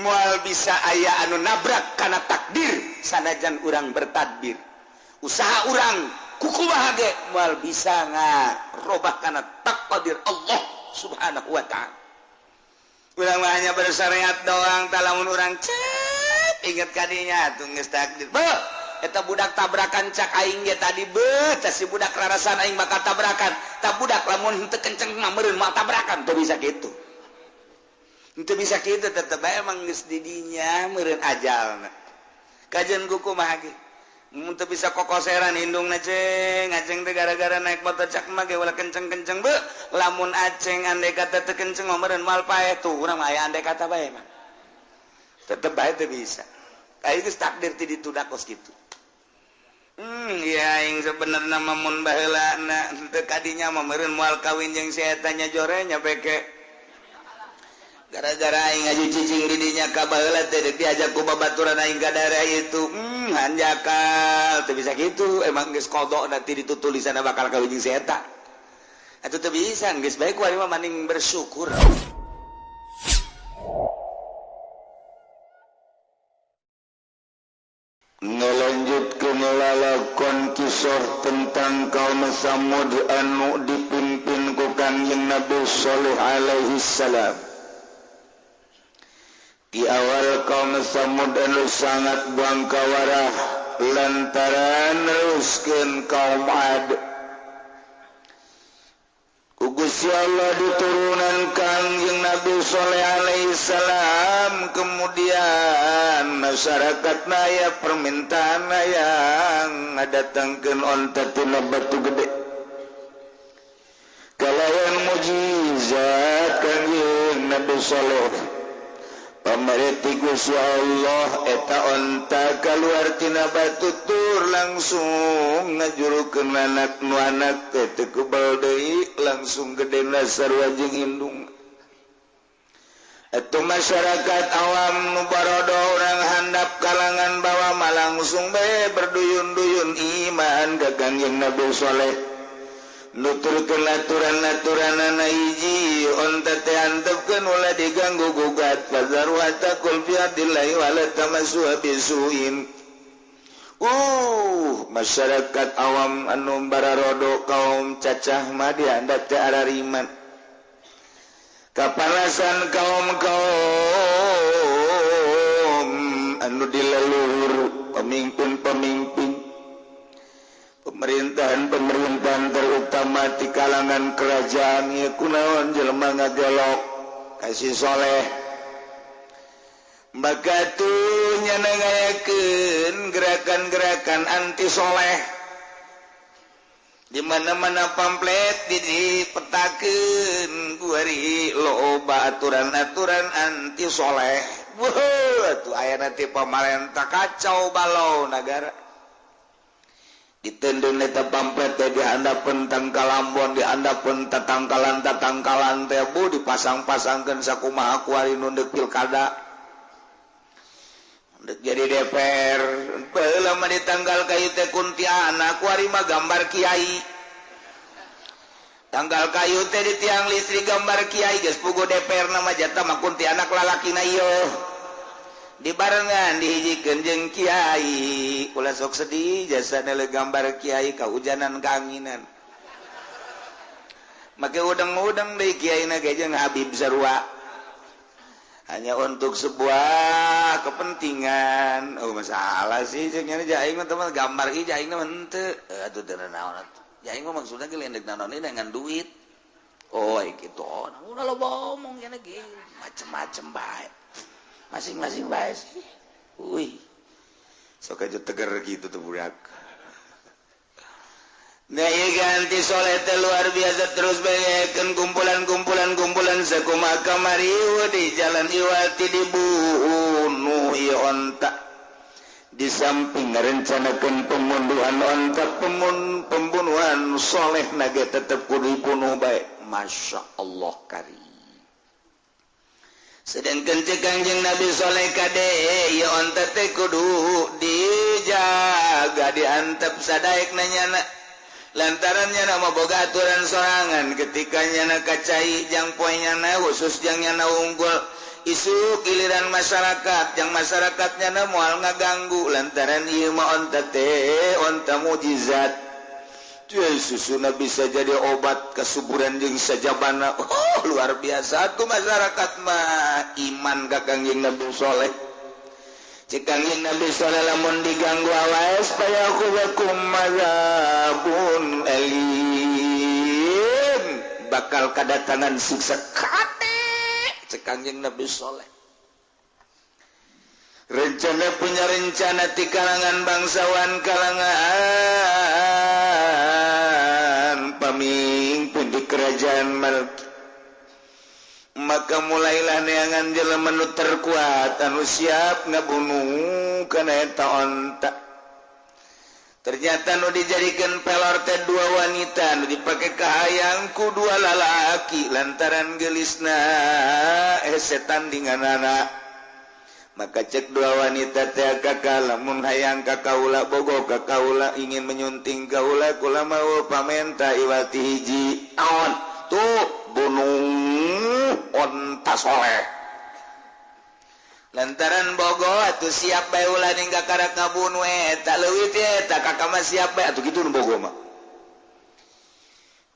Moal bisa aya anu nabrak kana takdir sanajan urang bertadbir. Usaha urang kukumaha ge moal bisa ngarobah kana takdir Allah Subhanahu wa ta'ala. Urang mah hanya bersyariat doang, tah lamun urang cep inget kadinya tuh geus takdir. Beuh, eta budak tabrakan cak aing ge tadi beuh, tah si budak rarasan aing bakal tabrakan. Tah budak lamun henteu kenceng mah meureun moal tabrakan, teu bisa kitu. Henteu bisa kitu tetep bae emang geus di dinya meureun ajalna. Kajeun kumaha ge? Mun teu bisa kokoseran indungna ceng, aceng teh gara-gara naik motor cak mah ge ulah kenceng-kenceng beuh. Lamun aceng andai kata teu kenceng mah meureun moal paeh tuh, urang mah aya andai kata bae mah. Tetep bae teu bisa. Aing geus takdir ti ditu da kos kitu. Ya aing sebenarna mah mun baheulana teu kadinya mah meureun moal kawin jeung si eta nya jore nya beke. Gara-gara aing ngaju cicing di dinya ka baheula teh deuk diajak ku babaturan aing ka daerah itu. Hanjakal teu bisa kitu, emang geus kodok nanti ditu tulisanna bakal kawin jeung si eta. Atuh teu bisa, geus bae ku aing mah maning bersyukur. Ngelanjutkeun lalakon kisah tentang kaum Samud anu dipimpin ku Kangjeng Nabi Shalih alaihi salam. Di awal kaum Samud anu sangat bangkawarah lantaran neruskeun kaum Ad. Ku Gusti Allah diturunan Kangjeng Nabi Shalih alaihi salam, kemudian masyarakat naya permintaan yang ngadatangkeun onta tina batu gede. Kalayan mujizat Kangjeng Nabi Shalih pamareti Gusti Allah eta onta kaluar tina batu tur langsung ngajurukeun anak nu anak teh teu kebal deui langsung gedena sarua jeung indung. Eta masyarakat awam nu barodo urang handap kalangan bawah mah langsung bae berduyun-duyun iman ka Kangjeng Nabi Shalih. Nuturkeun aturan-aturanana hiji onta teh antepkeun ulah diganggu gugat fazarwa taqul fi adillahi wala tamassuha bisuin. Masyarakat awam anu bararodo kaum cacah mah dihandap teh arariman. Kapanasan kaum-kaum anu dileluhur pemimpin-pemimpin pemerintahan-pemerintahan terutama di kalangan kerajaan ieu kunaon jelema ngagelok kasih soleh. Maka tuh nyana ngayakeun gerakan-gerakan anti soleh. Di mana-mana pamflet dipetakeun kuari loba aturan-aturan anti soleh. Wah, tuh aya nanti pamarentah kacau balau nagara. Ditendun eta pamflet teh dihandapeun tangkalambon, dihandapeun tatangkalan-tatangkalan teh bu dipasang-pasangkeun sakumaha kuari nu deuk pilkada. Deuk jadi DPR, baheula mah ditanggal kayu teh kuntianak kuari mah gambar kiai. Tanggal kayu teh di tiang listrik gambar kiai geus puguh DPR na mah jatah mah kuntianak lalakina ieu. Dibarengan dihijikeun jeung kiai, ulah sok sedih jasa nele gambar kiai kahujanan kaanginan. Make udang-udang deui kiai na ge jeung Habib sarua. Hanya untuk sebuah kepentingan. Oh masalah sih jeung nya aing mah teman gambar ieu aing mah henteu. Atuh teu naon atuh. Aing mah maksudna ge lain deuk naon dengan duit. Oh kitu. Ulah loba omong nya ge macem-macem bae. Masing-masing bae sih. Wih. Sok aja tegar gitu tuh budak. Nah, ieu ganti soleh teh luar biasa terus baekeun kumpulan-kumpulan-kumpulan sakumaha kamari di jalan iwati dibunuh ieu onta. Di samping ngarencanakeun pembunuhan onta, pembunuhan soleh nage tetep kudu dibunuh bae. Masya Allah karim. Sedangkan cek Kangjeng Nabi Soleh kade ieu onta teh kudu dijaga diantep sadaek nanyana. Lantaran nyana mah boga aturan sorangan ketika nyana kacai jang poe nyana khusus jang nyana unggul Isuk giliran masyarakat yang masyarakatnya na moal ngaganggu lantaran ieu mah onta teh onta mujizat. Susuna bisa jadi obat kesuburan jeung sajabana. Oh, luar biasa tuh masyarakat mah iman ka Kangjeng Nabi Soleh. Cek Kangjeng Nabi Soleh lamun diganggu awas payakhudzakum azabun alim, bakal kadatangan siksa kate. Cek Kangjeng Nabi Soleh. Rencana punya rencana di kalangan bangsawan, kalangan pamimpin di kerajaan Malki. Maka mulailah neangan jelema nu terkuat anu siap ngabunuh kana eta onta. Ternyata nu dijadikan pelor teh dua wanita, nu dipake kahayang ku dua lalaki lantaran gelisna setan dinganana. Maka cek dua wanita teh kakak lamun hayang ka kaula bogo ka kaula ingin menyunting kaula kula mau pamenta iwati hiji naon tuh bunuh onta soleh. Lantaran bogo atuh siap bae ulah ningga karak ngabunuh eta leuwih teh eta kakak mah siap bae atuh kitu nu bogo mah.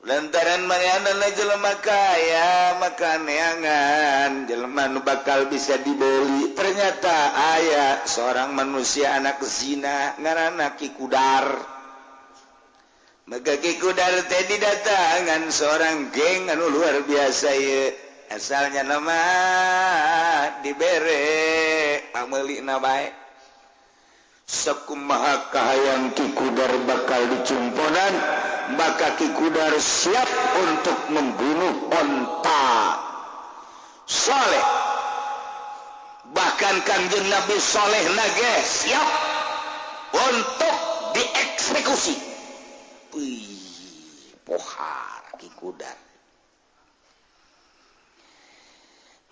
Lantaran manehna jelema kaya maka neangan jelema nu bakal bisa dibeli. Ternyata aya seorang manusia anak zina ngaranna Ki Kudar. Maka Ki Kudar teh didatangan seorang geng anu luar biasa ieu. Asalnya nama dibere pameulina bae. Sakumaha kahayang Ki Kudar bakal dicumponan, maka Ki Kudar siap untuk membunuh onta Soleh. Bahkan Kangjeng Nabi Soleh nage siap untuk dieksekusi. Wih, pohar Ki Kudar.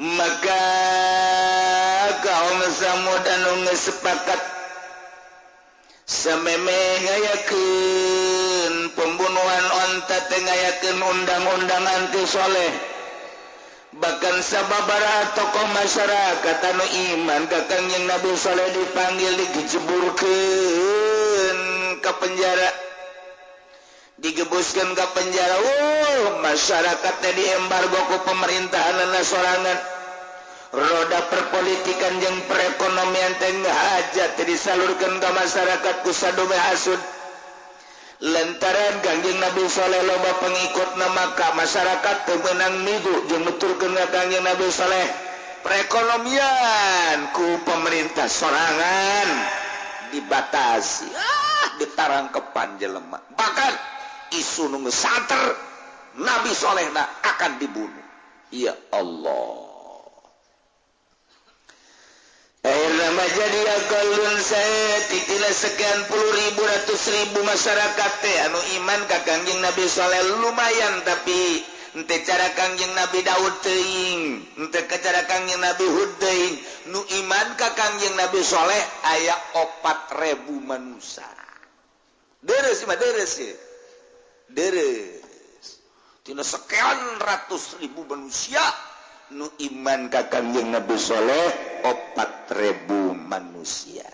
Maka kaum Samud anu geus sepakat sameme ngayakeun pembunuhan onta teh ngayakeun undang-undang anti soleh. Bahkan sababaraha tokoh masyarakat anu iman ka Kangjeng Nabi Soleh dipanggil dijeburkeun ka penjara, digebuskeun ka penjara. Masyarakat teh diembargo ku pemerintahanna sorangan. Roda perpolitikan jeung perekonomian teh hajat teh disalurkeun ka masyarakat ku sadome hasud. Lantaran Kangjeng Nabi Soleh loba pengikutna maka masyarakat teu meunang migu jeung nuturkeun ka Kangjeng Nabi Soleh. Perekonomian ku pemerintah sorangan dibatasi, ditarangkepan jelema. Bahkan isu nu geus Nabi Solehna akan dibunuh. Ya Allah. Akhirnya jadi akalun saya titina sekian puluh ribu ratus ribu masyarakat teh anu iman ka Kangjeng Nabi Soleh lumayan, tapi ente cara Kangjeng Nabi Daud teuing, ente cara Kangjeng Nabi Hud teuing, nu iman ka Kangjeng Nabi Soleh aya 4.000 manusia. Deres mah deres ye. Deres. Tina sekian ratus ribu manusia nu iman ka Kangjeng Nabi Soleh 4.000 manusia.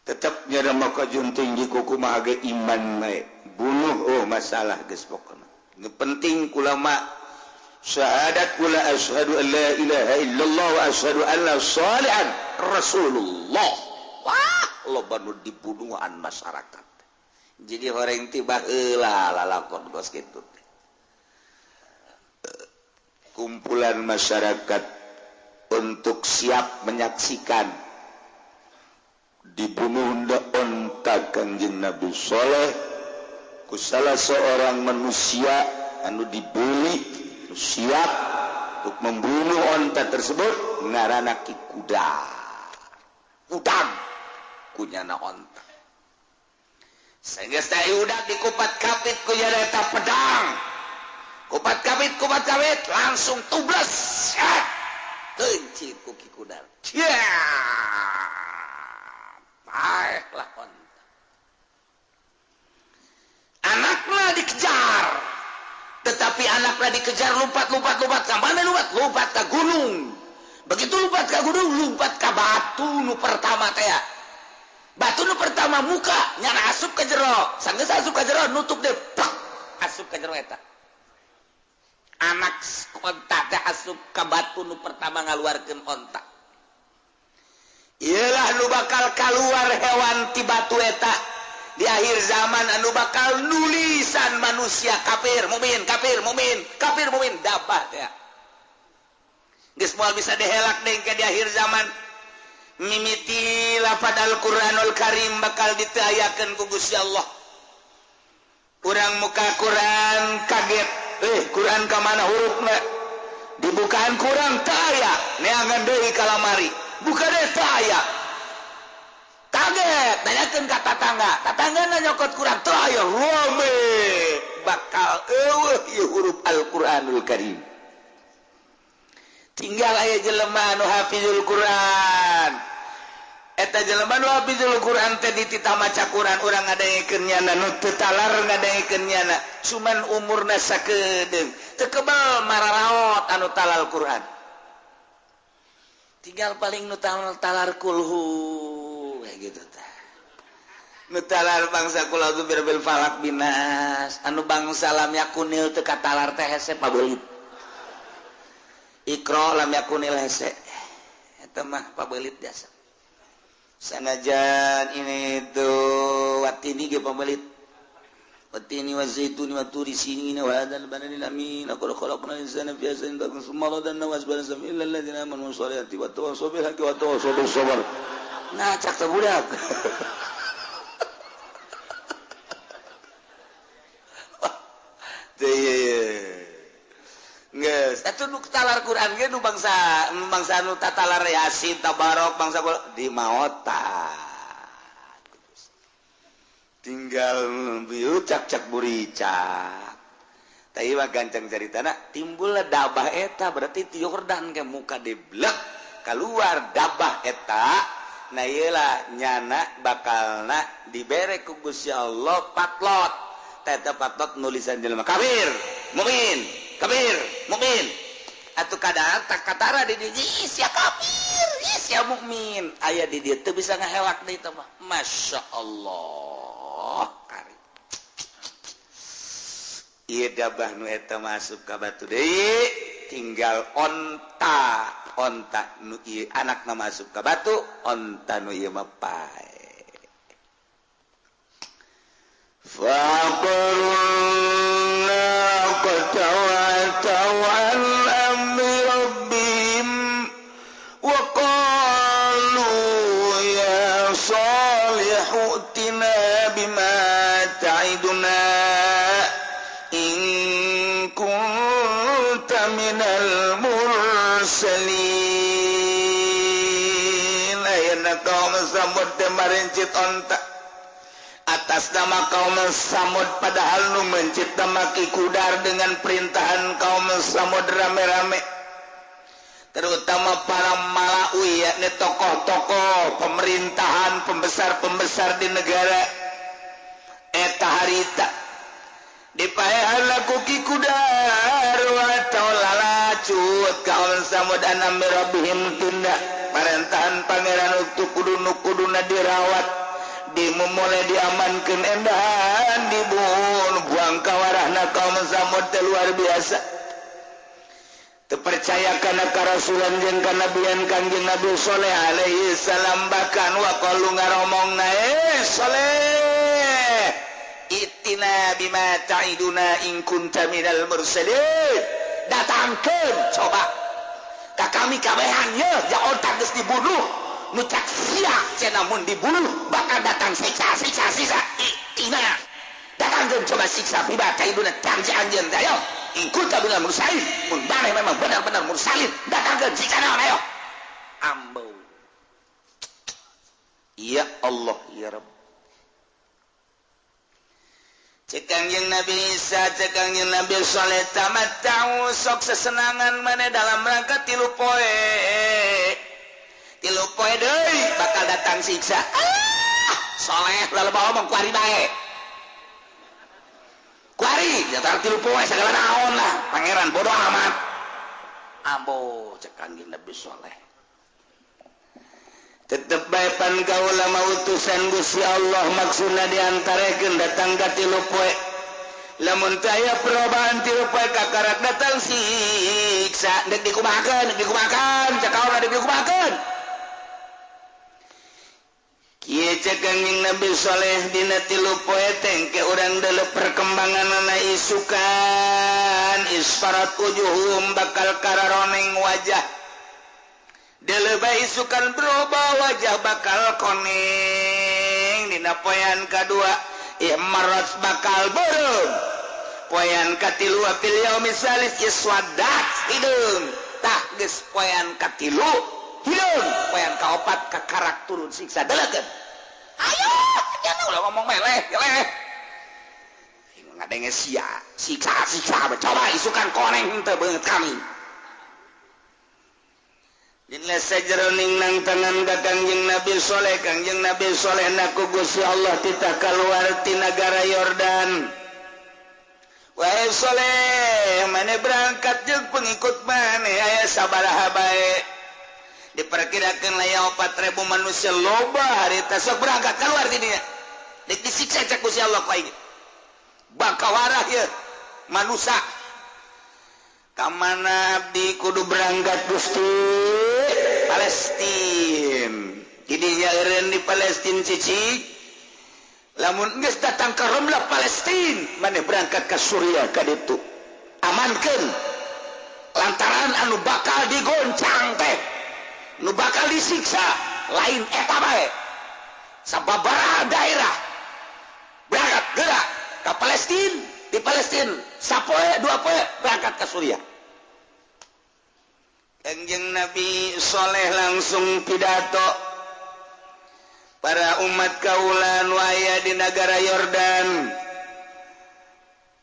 Tetap nyada maka junting di kuku mah ge iman bae. Bunuh oh masalah geus pokona. Nu penting kula mah syahadat kula asyhadu an la ilaha illallah wa asyhadu anna salihan rasulullah. Wah, loba nu dibunuhan masyarakat. Jadi horeng tiba heula lalakon kos kitu. Kumpulan masyarakat untuk siap menyaksikan dibunuh onta Kangjeng Nabi Soleh ku salah seorang manusia anu dibeli siap untuk membunuh onta tersebut ngaranna Ki Kudar. Udang kunyana onta. Sehingga saya udah dikupat kapit kunyana eta pedang. Kupat kapit langsung tubles. Kencit ku Ki Kudar. Baiklah onta. Anaknya dikejar, tetapi Tapi anaknya dikejar lompat-lompat-lompat ke mana lompat? Lompat ke gunung. Begitu lompat ke gunung, lompat ke batu nu pertama teh. Batu nu pertama muka nyana asup ke jero. Sanggeus asup ke jero nutup deh, plak, asup ke jero eta. Anak onta teh asup ke batu nu pertama ngaluarkeun onta. Iyalah nu bakal keluar hewan ti batu eta. Di akhir zaman anu bakal nulisan manusia kafir mukmin kafir mukmin kafir mukmin dapat ya. Geus moal bisa dihelak deui ke di akhir zaman. Mimiti lafaz Al-Qur'anul Karim bakal ditayakeun ku Gusti Allah. Urang muka Quran kaget. Quran ka mana hurufna? Dibukaan Quran teu aya, neangan deui ka lamari. Buka deui teu aya. Kaget, nanyakeun ka tatangga. Tatanggana nyokot Quran teu aya, rame. Bakal eueuh ieu huruf Al-Qur'anul Karim. Tinggal aya jelema anu hafizul Quran. Eta jelema nu hafizul Quran teh dititah maca Quran urang ngadengekeun nyana nu teu talar ngadengekeun nyana. Cuman umurna sakedeung. Teu kebal mararaot anu talal Quran. Tinggal paling nu talar kulhu kayak gitu tah. Nu talar bangsa kul a'udzu birabbil falaq binas, anu bangsa lam yakunil teu katalar teh hese pabelit. Iqra lam yakunil hese. Eta mah pabelit jasa. Sanajan ini tuh watini ge pabelit. Watini wa zaituni wa turi sinina wa hadzal baladil amin laqad khalaqnal insana fi ahsani taqwim tsumma radadnahu asfala safilin illa alladziina aamanu was-solihati wa tawassaw bil haqqi wa tawassaw bis sabr. Nah, cak teh budak. Geus, atuh nu talar Quran ge nu bangsa bangsa nu tatalar Yasin, Tabarok, bangsa di maota. Tinggal bieu cak-cak buricak. Tah mah gancang caritana timbullah dabah eta berarti ti Yordan ke muka deblek keluar dabah eta. Nah ieu nyana bakalna dibere ku Gusti Allah patlot. Eta patlot nulisan jelema kafir, mukmin, kafir, mukmin. Atuh kadang tak katara di dieu sia kafir, sia mukmin. Aya di dieu teu bisa ngahelak deui teh mah. Masya Allah. Kari. Ieu dabah nu eta masuk ka batu deui, tinggal onta, onta nu ieu anakna masuk ka batu, onta nu ieu mah pae. Faqarna qatawatu an amri rabbihim wa qalu ya salihu tina bima ta'iduna in kunta minal mursalin. Ayeuna kaum Samud teh marencit onta atas nama kaum Samud, padahal nu mencit maki kudar dengan perintahan kaum Samud rame-rame, terutama para malaui yakni tokoh-tokoh pemerintahan, pembesar-pembesar di negara eta harita dipaehan laku ki kudar atau lalacut kaum Samud anam rabbihim tunda parentahan pangeran untuk kudu kuduna dirawat, dimulai diamankan endahan, dibunuh buang kawarahna kaum Samud teh luar biasa. Terpercaya kana karasulan jeung kanabian Kangjeng Nabi Soleh alaihi salam, bahkan wa qalu ngaromongna Soleh itina bima ta'iduna in kunta minal mursalin. Datangkeun coba ka kami kabehan ye ja otak geus dibunuh nu cak sia cenah mun dibunuh bakal datang siksa siksa siksa itina. Datangkeun coba siksa bima ta'iduna janji anjeun teh ayo in kunta minal mursalin, mun maneh memang benar-benar mursalin datangkeun siksa naon ayo. Ambeu ya Allah ya Rabb. Cek Kangjeng Nabi Isa, cek Kangjeng Nabi Soleh, tamatta'u sok sesenangan maneh dalam rangka tilu poe. Tilu poe deui bakal datang siksa. Ah, Soleh ulah loba omong kuari bae. Kuari hari ya 3 poe segala naon lah pangeran bodoh amat. Ambo cek Kangjeng Nabi Soleh. Tetep bae pan kaula mah utusan Gusti Allah maksudna diantarekeun datang ka 3 poe. Lamun teu aya perubahan 3 poe kakarak datang siksa deuk dikumahakeun, deuk dikumahakeun, cek kaula deuk dikumahakeun. Kieu cek Kangjeng Nabi Soleh dina 3 poe teh engke urang deuleu perkembanganna isukan isfarat wujuhum bakal kararoneng wajah. Deuleu bae isukan berubah wajah bakal koneng. Dina poean kadua imarat bakal beureum. Poean katilu fil yaumi salis iswadat hideung. Tah geus poean katilu hideung, poean kaopat kakarak turun siksa delekeun. Ayo, jangan ulah ngomong meleh, meleh. Ngadenge sia, siksa-siksa coba isukan koneng teu beungeut kami. Dina sajeroning nang tangan ka Kangjeng Nabi Soleh, Kangjeng Nabi Soleh naku Gusti Allah titah kaluar ti nagara Yordan. Wahai Soleh, maneh berangkat jeung pengikut maneh aya sabaraha bae. Diperkirakan aya 4.000 manusia loba harita sok berangkat keluar ti dinya. Deuk disiksa cek Gusti Allah ku aing. Bakawarah ieu manusia. Kamana abdi kudu berangkat Gusti? Palestin. Didinya eureun di Palestin cicik. Lamun geus datang ka Romlah Palestin, maneh berangkat ka Suriah ka ditu. Amankeun lantaran anu bakal digoncang teh, nu bakal disiksa lain eta bae. Sababaraha daerah berangkat geura ka Palestin. Di Palestin sapoe 2 poe berangkat ke Suriah. Kangjeng Nabi Soleh langsung pidato para umat kaula nu aya di negara Yordan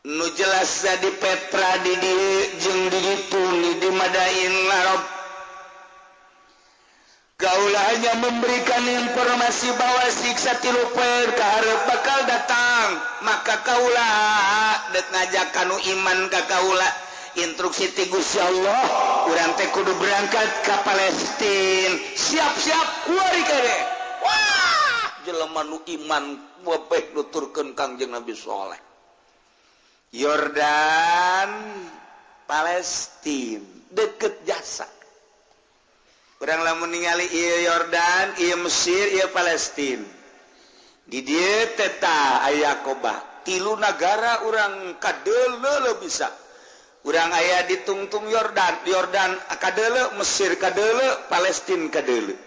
nu jelas di Petra di dieu jeung di ditu di Madain Arab. Kaula hanya memberikan informasi bahwa siksa 3 poe kaharep bakal datang, maka kaula dek ngajak kanu iman ka kaula instruksi ti Gusti Allah urang teh kudu berangkat ka Palestin, siap-siap kuari kene. Wah, jelema nu iman webeh nuturkeun Kangjeng Nabi Soleh. Yordan Palestin deket jasa. Urang lamun ningali ieu Yordan, ieu Mesir, ieu Palestin. Di dieu teh tah aya Kobah. 3 nagara urang kadeuleu bisa. Urang aya di tungtung Yordan, Yordan kadeuleu, Mesir kadeuleu, Palestin kadeuleu.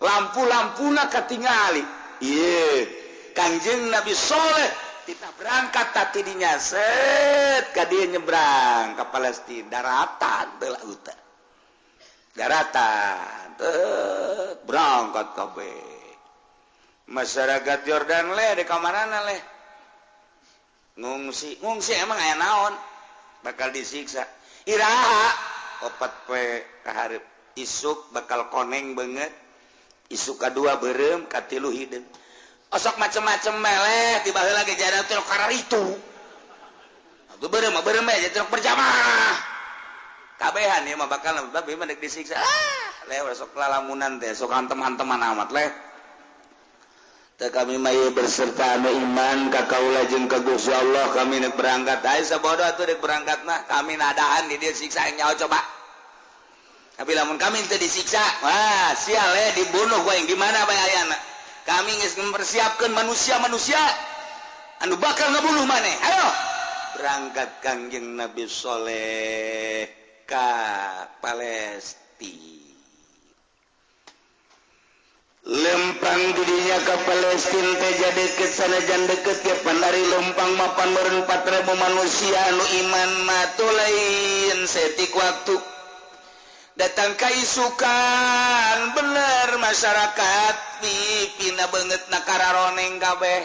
Lampu-lampuna katingali. Ieu Kangjeng Nabi Soleh titah berangkat tati dinya set ka dieu nyebrang ka Palestin, daratan teu lautan. Daratan berangkat kabeh. Masyarakat Yordan leh di kamarana leh ngungsi, ngungsi emang aya naon bakal disiksa. Iraha 4 poe kaharep isuk bakal koneng banget, isuk kadua beureum, katilu hideung. Osok macem-macem meleh tiba heula ge jaran teh kararitu. Atuh beureum mah beureum bae jadi berjamaah. Kabehan ieu mah bakal babe mah deuk disiksa. Ah, leh sok lalamunan teh sok hantem-hanteman amat leh. Teh kami mah ieu berserta anu iman ka kaula jeung ka Gusti Allah kami deuk berangkat. Ai sabodo atuh deuk berangkat mah kami nadaan di dieu siksa nyaho coba. Tapi lamun kami teu disiksa, wah sial leh dibunuh ku aing di mana bae ayana. Kami geus mempersiapkeun manusia-manusia anu bakal ngabunuh maneh. Ayo berangkat Kangjeng Nabi Soleh ka Palestina. Lempang didinya ke Palestina teh jadi kesanajan deket ke pandari lempang mapan meureun 4.000 manusia anu iman mah lain setik waktu datang ka isukan bener masyarakat pipina beungeut na kararoneng kabeh.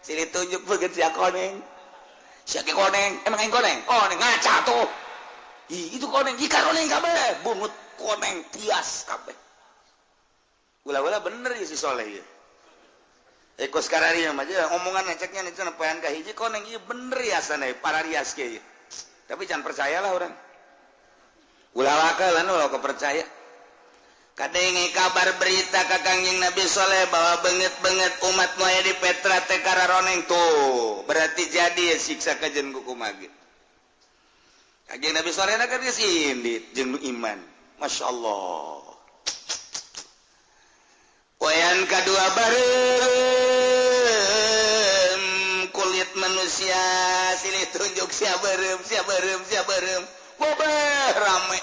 Sini tunjuk beungeut sia koneng. Sia koneng, emang aing koneng? Koneng ngaca tuh. Ih, itu koneng, jika koneng kabeh, bungut koneng tias kabeh. Ula-ula bener ya si Soleh ya. Kos kararieu mah omongan ceknya cenah poean ka hiji koneng ieu bener ya sana para rias kieu. Tapi jangan percayalah orang. Ulah wakalan ulah kepercaya. Kadenge kabar berita ka Kangjeng Nabi Soleh bahwa beungeut-beungeut umat nu aya di Petra teh kararoneng tuh. Berarti jadi siksa kajen ku kumaha ge. Kangjeng Nabi Soleh kan geus indit jeung iman. Masya Allah. Poean kadua bareureum kulit manusia silih tunjuk sia beureum sia beureum sia beureum. Bobeh rame.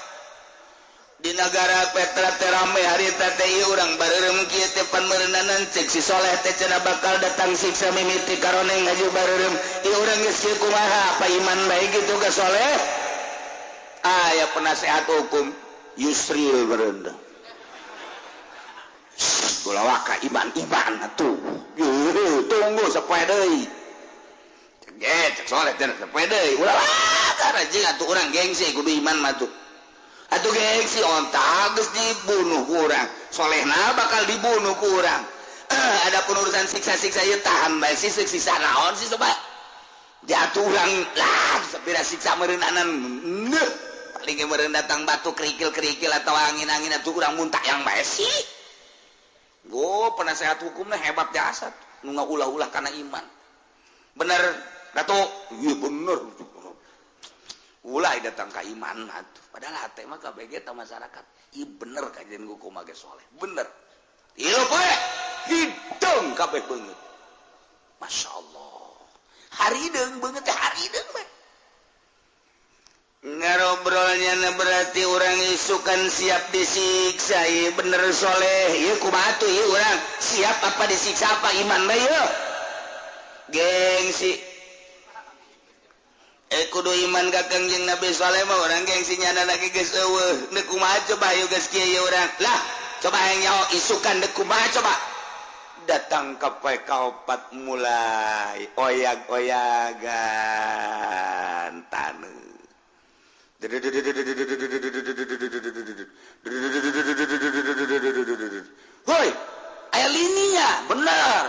Di negara Petra teh rame harita teh ieu urang bareureum kieu teh pan meureunanan cek si Soleh teh cenah bakal datang siksa mimiti karoneng ngaju bareureum. Ieu urang geus kieu kumaha apa iman bae kitu ka Soleh? Aya penasehat hukum Yusril berenda. Ulah waka iman iman atuh. Tunggu sapoe deui. Cek Soleh cenah sapoe deui. Ulah waka rajin atuh urang gengsi kudu iman mah tuh. Atuh gengsi onta geus dibunuh ku urang. Solehna bakal dibunuh ku urang. Ada pun urusan siksa-siksa ieu tahan bae sih siksa naon sih coba. Jatuh urang lah sapira siksa meureunanan. Neuh paling ge meureun datang batu kerikil-kerikil atau angin-angin atuh urang muntah yang bae sih. Go penasehat hukumna hebat jasa nu ngaulah-ulah kana iman. Bener Ratu? Iya bener. Ulah datang ka iman atuh. Padahal hate mah kabeh ta masyarakat. Ieu bener kajian ku kumaha ge Soleh. Bener. Ieu poe hidung kabeh beungeut. Masya Allah. Harideung beungeut teh harideung we. Ngarobrolnya berarti orang isukan siap disiksa. Ieu bener Soleh. Ieu kumaha tuh ieu urang siap apa disiksa apa iman bae ieu. Gengsi. Kudu iman ka Kangjeng Nabi Soleh mah urang gengsi nyana lagi geus eueuh. Deuk kumaha coba ieu geus kieu ieu urang. Lah, coba hayang nyaho isukan deuk kumaha coba. Datang ka poe kaopat mulai oyag-oyagan taneuh. Hoi, aya lininya, bener.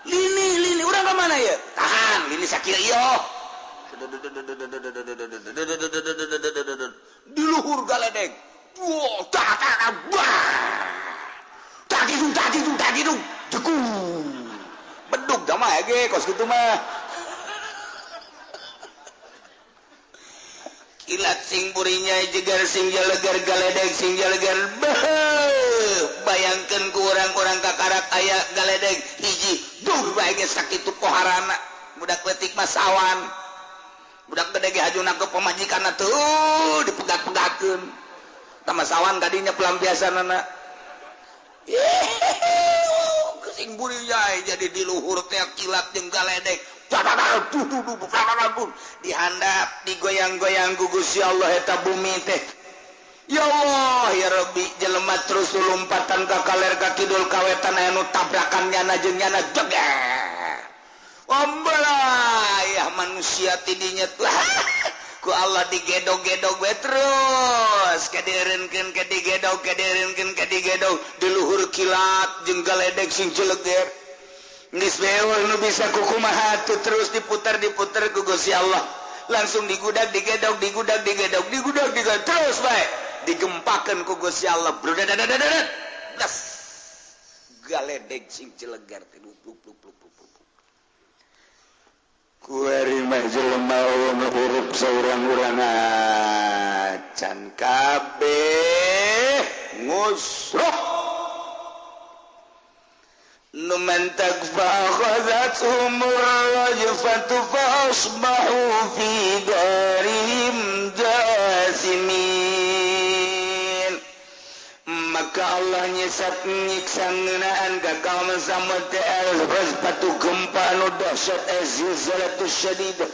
Lini, lini, urang ka mana ieu? Tahan, lini sakieu ieu. Di luhur galedeg. Wah, tak tak bah. Tak hidung, tak hidung, tak hidung. Jeku. Bedug dah mah ge kos kitu mah. Kilat sing burinya jegar sing jalegar galedeg sing jalegar. Bayangkeun ku urang-urang kakarak aya galedeg hiji duh bae ge sakitu poharana. Budak leutik mah sawan. Budak gede ge hajuna ke pamajikanna tuh dipegat-pegatkeun. Tah sawan tadinya pelampiasanana. Sing burinya jadi di luhur teh kilat jeung galedeg. Dihandap digoyang-goyang ku Gusti Allah eta bumi teh. Ya Allah ya Rabbi jelema terus lompatan ka kaler ka kidul ka wetan aya nu tabrakan nyana jeung nyana jeger. Ombelah ya manusia tidinya lah ku Allah digedog-gedog we terus kadieureunkeun ka digedog kadieureunkeun ka digedog di luhur kilat jeung galedeg sing jeleger. Geus beul nu bisa kukumaha tuh terus diputar-diputar ku Gusti Allah. Langsung digudag digedog digudag digedog digudag digedog terus bae digempakeun ku Gusti Allah. Brudadadadadad. Das. Galedeg sing jeleger teh bluk bluk bluk bluk. Kuari mah jelema eueuh huruf saurang-urang acan kabeh ngusruh nu mantak fa akhadhathum rajfatu fa asbahu fi darihim jasimin. Maka Allah nyesat nyiksa ngeunaan ka kaum Samud teh al-rajfatu gempa anu dahsyat az-zilzalatu syadidah.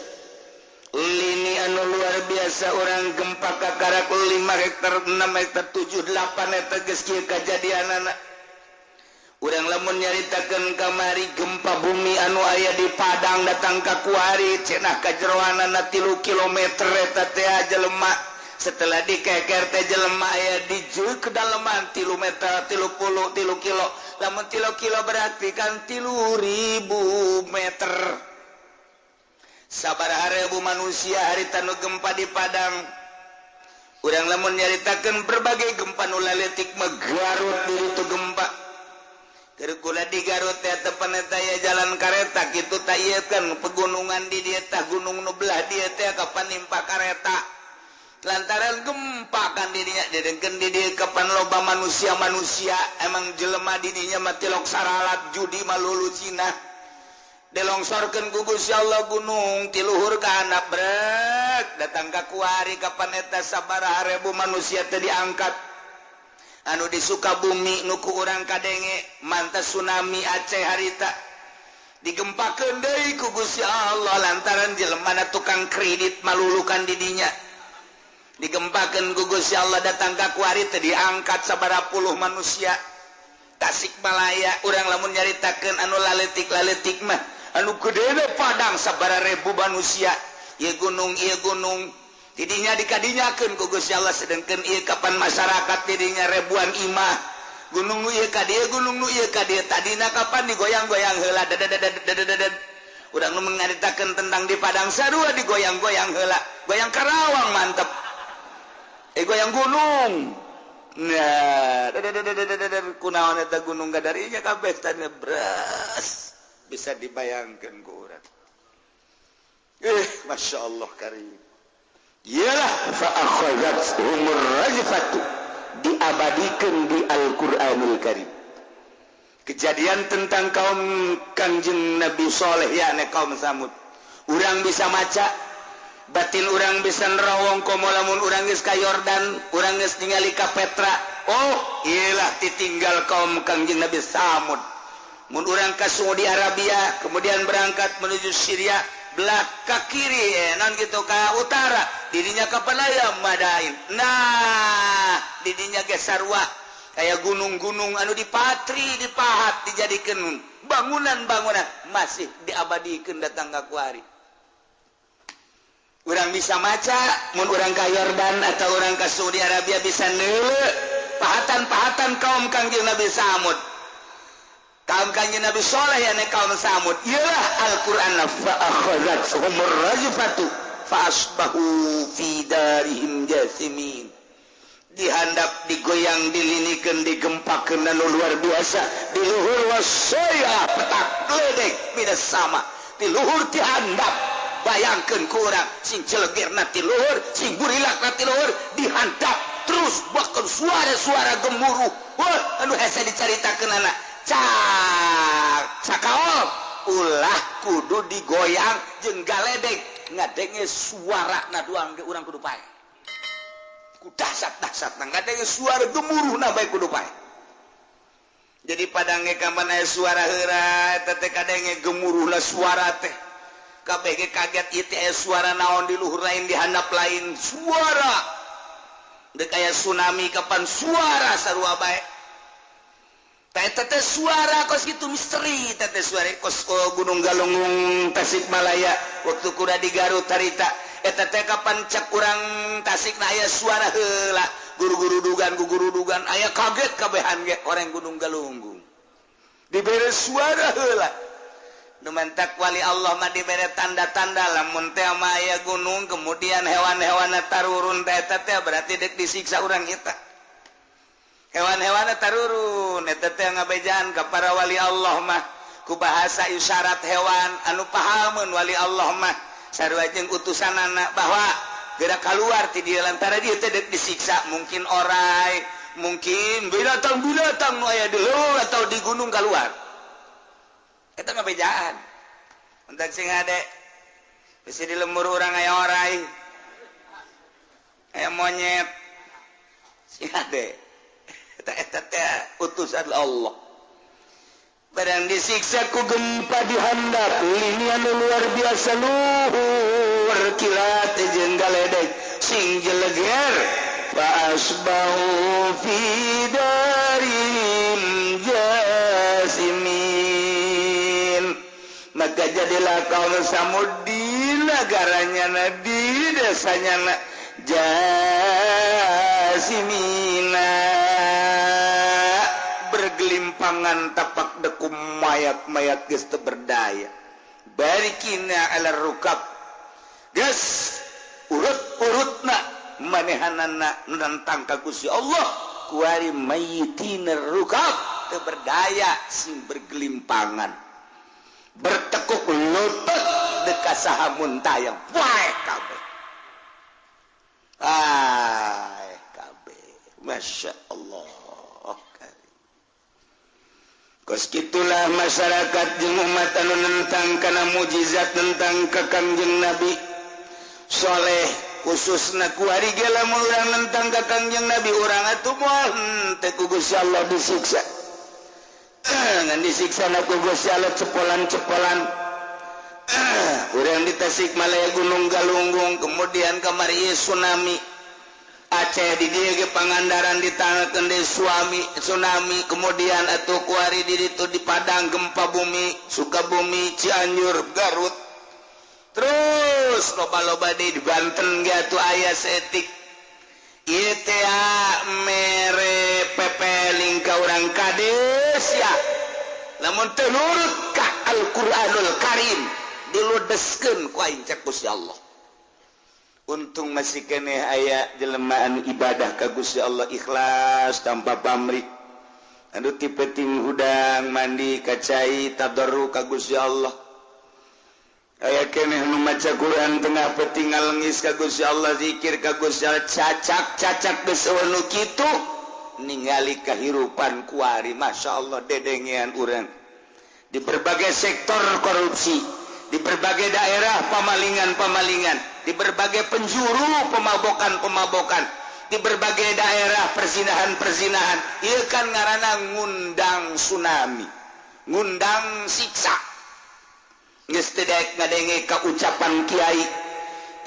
Lini anu luar biasa orang gempa kakarak 5 hektar 6 hektar 7 8 hektar geus kieu kajadianana. Urang lamun nyaritakeun kamari gempa bumi anu aya di Padang datang ka kuari cenah kajeroanana 3 kilometer eta teh jelema. Setelah dikeker teh jelema aya di kedalaman 3 meter 33 kilo Lamun 3 kilo berarti kan 3000 meter. Sabaraha ribu manusia harita nu gempa di Padang. Urang lamun nyaritakeun berbagai gempa nu laletik mah, Garut di itu gempa. Keur kula di Garut teh tepan eta ya jalan kareta kitu ta, ieu kan pegunungan di dieu tah, gunung nu belah dieu teh kapan nimpa kareta lantaran gempa kan dirinya didengkeun di dieu. Kapan loba manusia-manusia, emang jelema di dinya mah tilok saralat judi malulu Cina. Dilongsorkeun ku Gusti Allah gunung ti luhur ka handap, brek datang ka kuari. Kapan eta sabaraha ribu manusia teh diangkat. Anu di Sukabumi nu ku urang kadenge mantas tsunami Aceh harita digempakeun deui ku Gusti Allah lantaran jelema tukang kredit malulukan didinya. Digempakeun ku Gusti Allah, datang ka kuari teh diangkat sabaraha puluh manusia. Tasikmalaya, urang lamun nyaritakeun anu laletik-laletik mah, anu gede Padang sabaraha ribu manusia. Ieu gunung, ieu gunung tidinya dikadinyakeun ku Gusti Allah, sedengkeun ieu kapan masyarakat tidinya ribuan imah. Gunung nu ieu ka dieu, gunung nu ieu ka dieu, tadina kapan digoyang-goyang heula dadadadadadadad. Urang nu ngaritakeun tentang di Padang sarua digoyang-goyang heula, goyang Karawang mantep, eh, goyang gunung. Nah, dadadadadadad, kunaon eta gunung gadarinya kabeh tanya beras bisa dibayangkan ku urang. Eh, masya Allah karim. Iyalah, fa akhadhathumur rajfatu, diabadikan di Al-Qur'anul Karim. Kejadian tentang kaum Kangjeng Nabi Soleh, yakni kaum Samud. Urang bisa maca, batin urang bisa nerawong, komo lamun urang geus ka Yordan, urang geus ningali ka Petra. Oh, iyalah ditinggal kaum Kangjeng Nabi Samud. Mun urang ka Saudi Arabia, kemudian berangkat menuju Syria, belah ke kiri, non gitu ke utara, dirinya ke aya Madain. Nah, didinya ge sarua kayak gunung-gunung anu dipatri, dipahat, dijadikan bangunan-bangunan, masih diabadikan datang ke kuari. Urang bisa maca mun urang ka Yordan atau urang ke Saudi Arabia, bisa neuleu pahatan-pahatan kaum Kangjeng Nabi Samud, kaum Kangjeng Nabi Soleh, ya kaum Samud. Iyalah Al-Qur'an, fa akhadhathumur rajfatu fa asbahu fi darihim jasimin. Dihandap, digoyang, dilinikan, digempakeun anu luar biasa di luhur, wasaya petak gledek minas sama di luhur, dihandap. Bayangkeun ku urang sing celegerna ti luhur, sing burilakna ti luhur, dihandap terus, bahkan suara-suara gemuruh. Wah, anu hese dicaritakeun anak cak cakaol ulah kudu digoyang jeung galedek, ngadenge suara na doang ge urang kudu pae, ku dahsyat-dahsyat na ngadenge suara gemuruh na bae kudu pae. Jadi Padang ge kapan aya suara heura eta teh kadenge gemuruhna suara teh, kabeh ge kaget, ieu teh aya suara naon di luhur lain, di handap lain suara dek aya tsunami, kapan suara sarua bae. Teh teh suara kos gitu misteri, teh suara kos Gunung Galunggung Tasikmalaya. Waktu kuda di Garut harita eta teh kapan cek urang Tasik na aya suara heula guru-guru dugan, guru dugan aya kaget kabehan ge orang Gunung Galunggung dibere suara heula. Nu mantak wali Allah mah dibere tanda-tanda, lamun teh mah aya gunung kemudian hewan-hewan tarurun teh, eta teh berarti dek disiksa urang eta. Hewan-hewan tarurun eta teh ngabejaan ka para wali Allah mah ku bahasa isyarat hewan anu pahameun wali Allah mah, sarua jeung utusanana, bahwa gerak keluar ti dieu lantaran dieu teh dek disiksa, mungkin orai, mungkin binatang-binatang nu aya di leuweung atau di gunung keluar. Eta ngabejaan entak sing ade bisi di lembur urang aya orai, aya monyet, sing ade. Eta teh utusan Allah. Barang disiksa ku gempa dihandap linian luar biasa luhur, kilat jeung galedek sing jeleger, fa asbahu fi darihim jasimin. Maka jadilah kaum Samud di negaranya na, di desanya na, jasimina, bergelincir. galimpangan tapak deku mayat-mayat geus teu berdaya. Barikina ala rukab geus urut-urutna manehanana nentang ka Gusti Allah kuari mayitina rukab teu berdaya sing bergelimpangan bertekuk lutut deka saha muntayang wae kabeh. Ay kabeh Masya Allah. Kos kitulah masyarakat jeung umat anu nentang kana mujizat tentang ka Kangjeng Nabi Soleh khususna kuari ge lamun urang nentang ka Kangjeng Nabi urang atuh moal henteu ku Gusti Allah disiksa. Ngan disiksa na ku Gusti Allah cepolan-cepolan. Urang di Tasikmalaya Gunung Galunggung kemudian kamari tsunami Aceh di dieu ge Pangandaran ditangkeun deui suami tsunami kemudian atuh kuari di ditu di Padang gempa bumi Sukabumi Cianjur Garut terus loba-loba di Banten ge atuh aya saeutik ieu teh mere pepeling ka urang kades ya lamun teu nurut ka Al-Qur'anul Karim diludeskeun ku aing cek Gusti Allah. Untung masih keneh aya jelema anu ibadah ka Gusti Allah ikhlas tanpa pamrih anu ti peuting hudang mandi ka cai tadarru ka Gusti Allah aya keneh nu maca Quran tengah peuting ngalengis ka Gusti Allah zikir ka Gusti Allah cacak-cacak geus nu kitu ningali kahirupan kuari Masya Allah dedengean urang di berbagai sektor korupsi di berbagai daerah pemalingan-pemalingan di berbagai penjuru pemabokan-pemabokan di berbagai daerah perzinahan-perzinahan ieu kan ngaranna ngundang tsunami ngundang siksa geus teu daek ngadenge ka ucapan kiai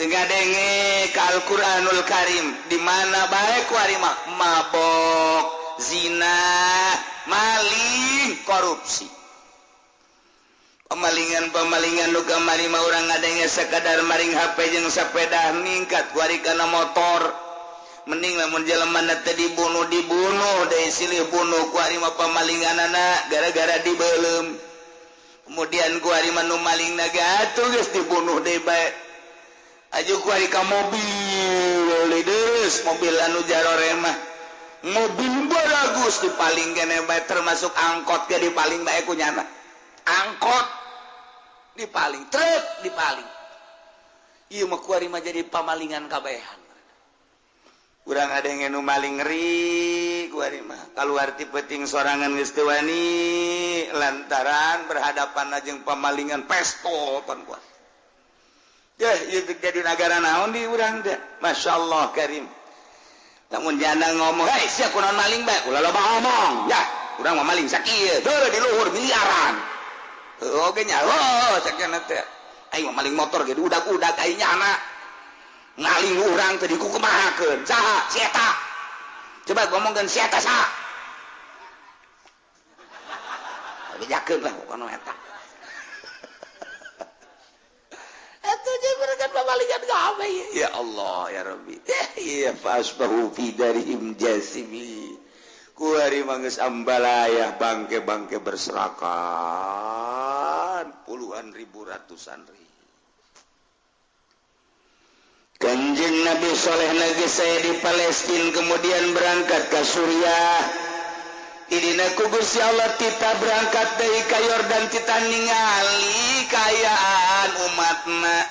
teu ngadenge ka Al-Qur'anul Karim di mana bae kuari mah mabok zina maling korupsi pemalingan-pemalingan nu kamari mah urang ngadenge sakadar maring HP jeung sepeda ningkat kuari kana motor mending lamun jelema teh dibunuh deui silih bunuh kuari mah pamalinganana gara-gara dibeuleum kemudian kuari mah nu malingna ge atuh geus dibunuh deui bae aju kuari ka mobil deus mobil anu jarore mah mobil baragus dipaling kene bae termasuk angkot ge dipaling bae ku nyana angkot dipaling truk dipaling ieu mah kuari mah jadi pamalingan kabehan urang ada yang nu maling ngeri kuari mah kaluar ti peuting sorangan geus teu wani lantaran berhadapan jeung pamalingan pestol pan kuari deh ieu jadi nagara naon di urang teh Masya Allah Karim lamun janda ngomong hei sia kunaon maling bae ulah loba ngomong ya urang mah maling sakieu deuh di luhur miliaran oke nya oh cek nya teh aing mah maling motor ge udak-udak aing nyana ngaling urang teh dikukumahakeun saha si eta coba ngomongkeun si eta saha bejakeun lah bukan eta atuh jeung mereka pamalingan gawe ya Allah ya Rabbi ya fasbahu fi darihim jasimi kuari manggeus ambalayah bangke-bangke berserakan puluhan ribu ratusan ribu. Kanjeng Nabi Soleh lagi saya di Palestina kemudian berangkat ke Suriah. Idina ku Gusti Allah tita berangkat deui ka Yordan tita ningali kaayaan umatna.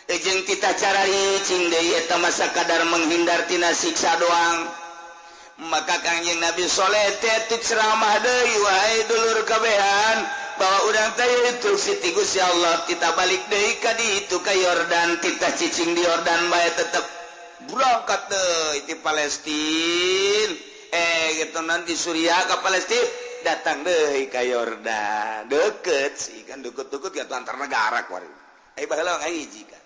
Jeung tita cararicing deui eta mah sakadar menghindar tina siksa doang. Maka Kangjeng Nabi Soleh teh ceramah deui wahai dulur kabehan bahwa urang teh instruksi ti Gusti Allah kita balik deui ka ditu ka Yordan tita cicing di Yordan bae tetep berangkat deui ti Palestina gitu nanti Suriah ka Palestina datang deui ka Yordan deket sih kan deket-deket gitu antar negara kuari baheula ngahiji kan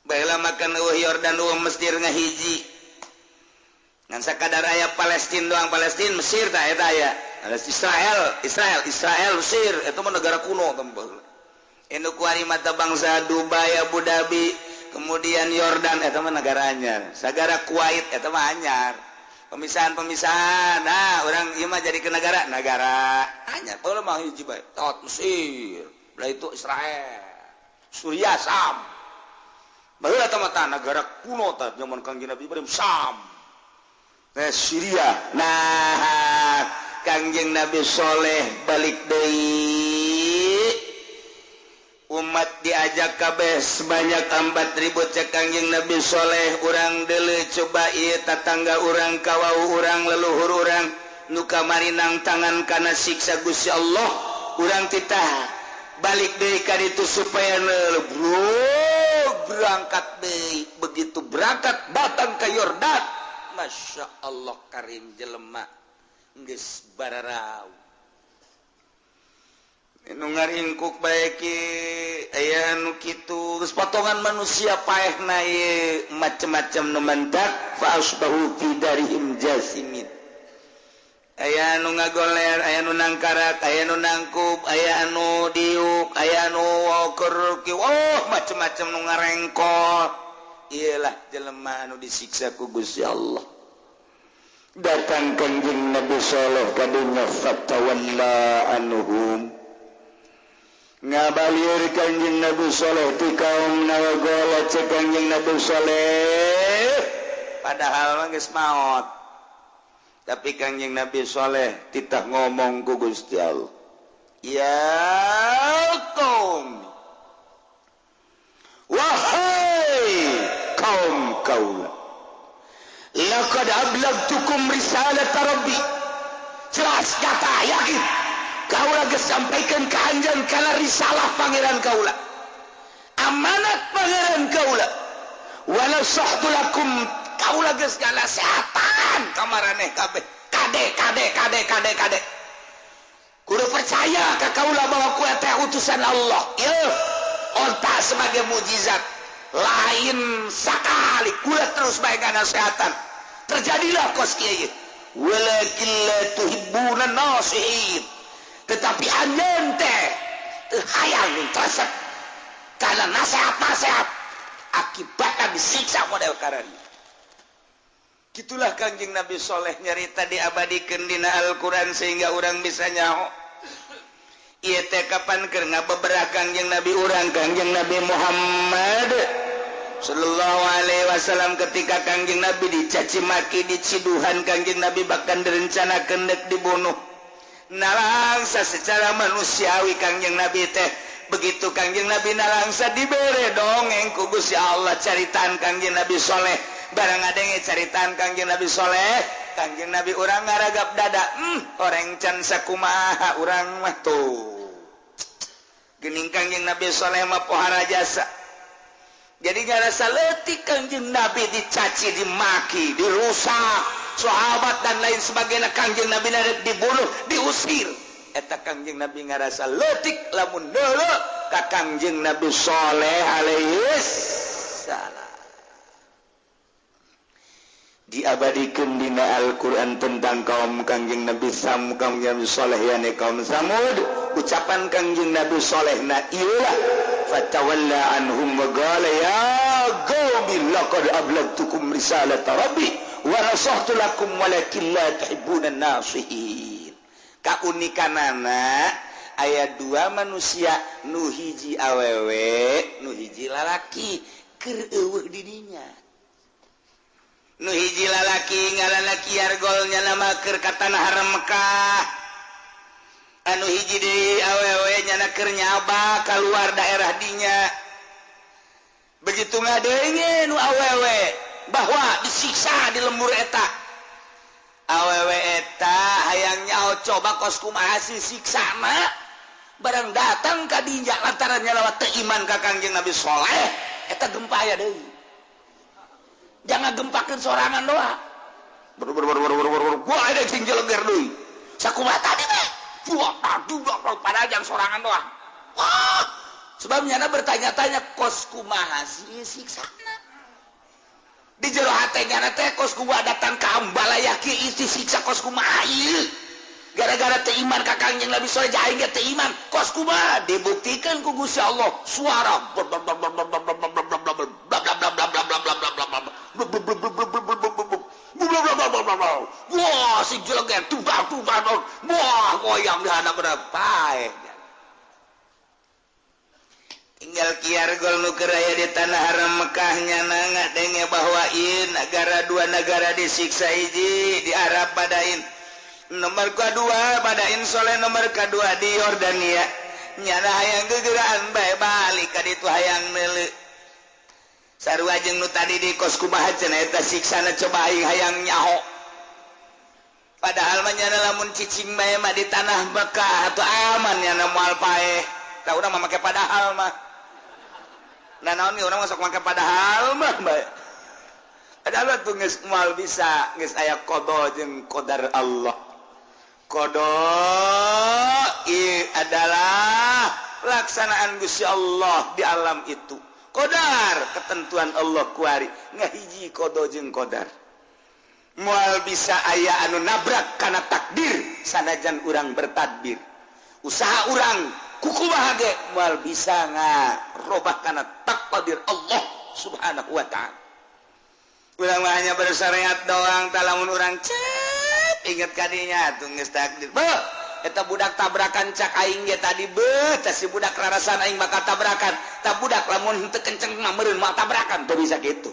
baheula makan eueuh Yordan eueuh Mesir ngahiji ngan sakadar aya Palestina doang Palestina Mesir tah eta aya Israel Israel Israel Mesir eta mah negara kuno tembel anu kuari mata bangsa Dubai Abu Dhabi kemudian Yordan eta mah negara anyar sagara Kuwait eta mah anyar pemisahan-pemisahan nah urang ieu ieu mah jadi ke negara negara hanya baheula mah hiji bae tot Mesir belah itu Israel Suriah Sam baheula teh mah negara kuno tah zaman Kangjeng Nabi Ibrahim Sam nah Syria. Nah Kangjeng Nabi Soleh balik deui umat diajak kabeh sebanyak 4000. Cek Kangjeng Nabi Soleh, urang deuleu coba ieu tatangga urang, kawau urang, leluhur urang nu kamari nangtangan kana siksa Gusti Allah. Urang titah balik deui ka ditu supaya bro berangkat deui. Begitu berangkat datang ke Yordan, Masya Allah karim, jelema geus bararau nu ngaringkuk bae ki aya nu kitu geus potongan manusia paehna ieu macem-macem nu mendak. Fa asbahu fi darihim jasimin. Aya anu ngagoler, aya nu nangkarak, aya nu nangkub, aya anu diuk, aya anu keur, oh macem-macem nu ngarengkol. Iyalah jelema anu disiksa ku Gusti Allah. Datang Kanjeng Nabi Saleh ka dunya, fatawalla anhum, ngabalir Kanjeng Nabi Saleh ti kaum nawagola. Cek Kanjeng Nabi Saleh, padahal mah geus maot, tapi Kanjeng Nabi Saleh titah ngomong ku Gusti Allah, ya kaum, wahai kaum kaula, laqad ablagtukum risalata rabbi. Jelas nyata yakin kaula geus sampaikan ka anjeun kana risalah pangeran kaula, amanat pangeran kaula. Wala sahtu lakum, kaula geus nganasehatan ka maraneh kabeh. Kade kade kade kade kade, kudu percaya ka kaula bahwa ku teh utusan Allah. Ieu onta sebagai mujizat lain sakali kula terus bae nganasehatan, terjadilah kos kieu. Walakin la tuhibbuna nasihin, tetapi anjeun teh teu hayang resep karena nasihat-nasihat, akibatnya disiksa model kararieu. Gitulah Kangjeng Nabi Soleh nyarita diabadikeun dina Al-Quran sehingga orang bisa nyaho. Ieu teh kapan keur ngabeberah Kangjeng Nabi urang, Kangjeng Nabi Muhammad sallallahu alaihi wasallam, ketika Kangjeng Nabi dicaci maki, diciduhan Kangjeng Nabi, bahkan direncanakeun deuk dibunuh. Nalangsa secara manusiawi Kangjeng Nabi teh. Begitu Kangjeng Nabi nalangsa dibere dongeng ku Gusti Allah caritaan Kangjeng Nabi Soleh. Barang ngadenge caritaan Kangjeng Nabi Soleh, Kangjeng Nabi urang ngaragap dada, orang can sakumaha urang mah tuh. Geuning Kangjeng Nabi Soleh mah pohara jasa. Jadi ngarasa leutik Kangjeng Nabi dicaci, dimaki, dirusak sahabat dan lain sebagainya. Kangjeng Nabi narek dibunuh, diusir. Eta Kangjeng Nabi ngarasa leutik lamun deuleu ka Kangjeng Nabi Soleh alaihi salam. Diabadikeun dina Al-Qur'an tentang kaum Kangjeng Nabi Sam, Kangjeng Nabi Soleh yani kaum Samud. Ucapan Kangjeng Nabi Soleh na iyalah, fatawalla anhum wa qala ya qaumi laqad ablagtukum risalata rabbi wa nasahtu lakum walakin la tuhibbuna nasihin. Kaunikanana aya dua manusia, nu hiji awewe nu hiji lalaki, keur eueuh didinya. Nu hiji lalaki ngaranna Kiargol, nyana mah keur ka tanah haram Mekah. Anu hiji deui awewe, nyana keur nyaba keluar daerah dinya. Begitu ngadenge nu awewe bahwa disiksa di lembur eta, awewe eta hayang nyaho coba kos kumaha sih siksana. Barang datang ka dinya lantaran nyalawa teu iman ka Kangjeng Nabi Soleh, eta gempa aya deui. Jangan gempakeun sorangan doa. Ber ber ber ber ber ber gua ada sing jeleger deui. Sakumaha tadi teh? Gua tadi padahal jang sorangan doa. Wah, sebab nyana bertanya-tanya kos kumaha sih siksana. Di jero hate nyana teh kos kumaha datang ka Ambalaya ki isi siksa kos kumaha ieu. Gara-gara teu iman ka Kangjeng Nabi Soleh, aing ge teu iman kos kumaha dibuktikan ku Gusti Allah suara bla bla bla bla bla bla bla bla bla bla bla bla bla bla bla bla bla. Wah, Tasik jeleger tubal tubal wah goyang di hadap paeh. Tinggal kiar gol nu keur aya di tanah haram Mekah nyana ngadenge bahwa ieu nagara dua nagara disiksa hiji di Arab Badain nomor kedua Badain Soleh nomor kedua di Yordania nyana hayang gegeraan bae balik ka ditu hayang meuleuh sarua jeung nu tadi di kos kumaha cenah eta siksana coba aing hayang nyaho padahal mah nyana lamun cicing bae mah di tanah Mekah atuh aman nyana moal paeh tah urang mah make padahal mah. Nah naon ge urang masuk make padahal mah bae. Padahal tuh geus moal bisa geus aya qada jeung qadar Allah. Qada ieu adalah pelaksanaan Gusti Allah di alam itu. Qadar ketentuan Allah kuari ngahiji qada jeung qadar. Moal bisa aya anu nabrak kana takdir sanajan urang bertadbir. Usaha urang kukumaha ge moal bisa ngarobah kana takdir Allah Subhanahu wa ta'ala. Urang mah hanya bersyariat doang tah lamun urang cep inget kadinya atuh geus takdir. Beuh eta budak tabrakan cak aing ge tadi beuh tah si budak rarasan aing bakal tabrakan. Tah budak lamun henteu kenceng mah meureun moal tabrakan teu bisa kitu.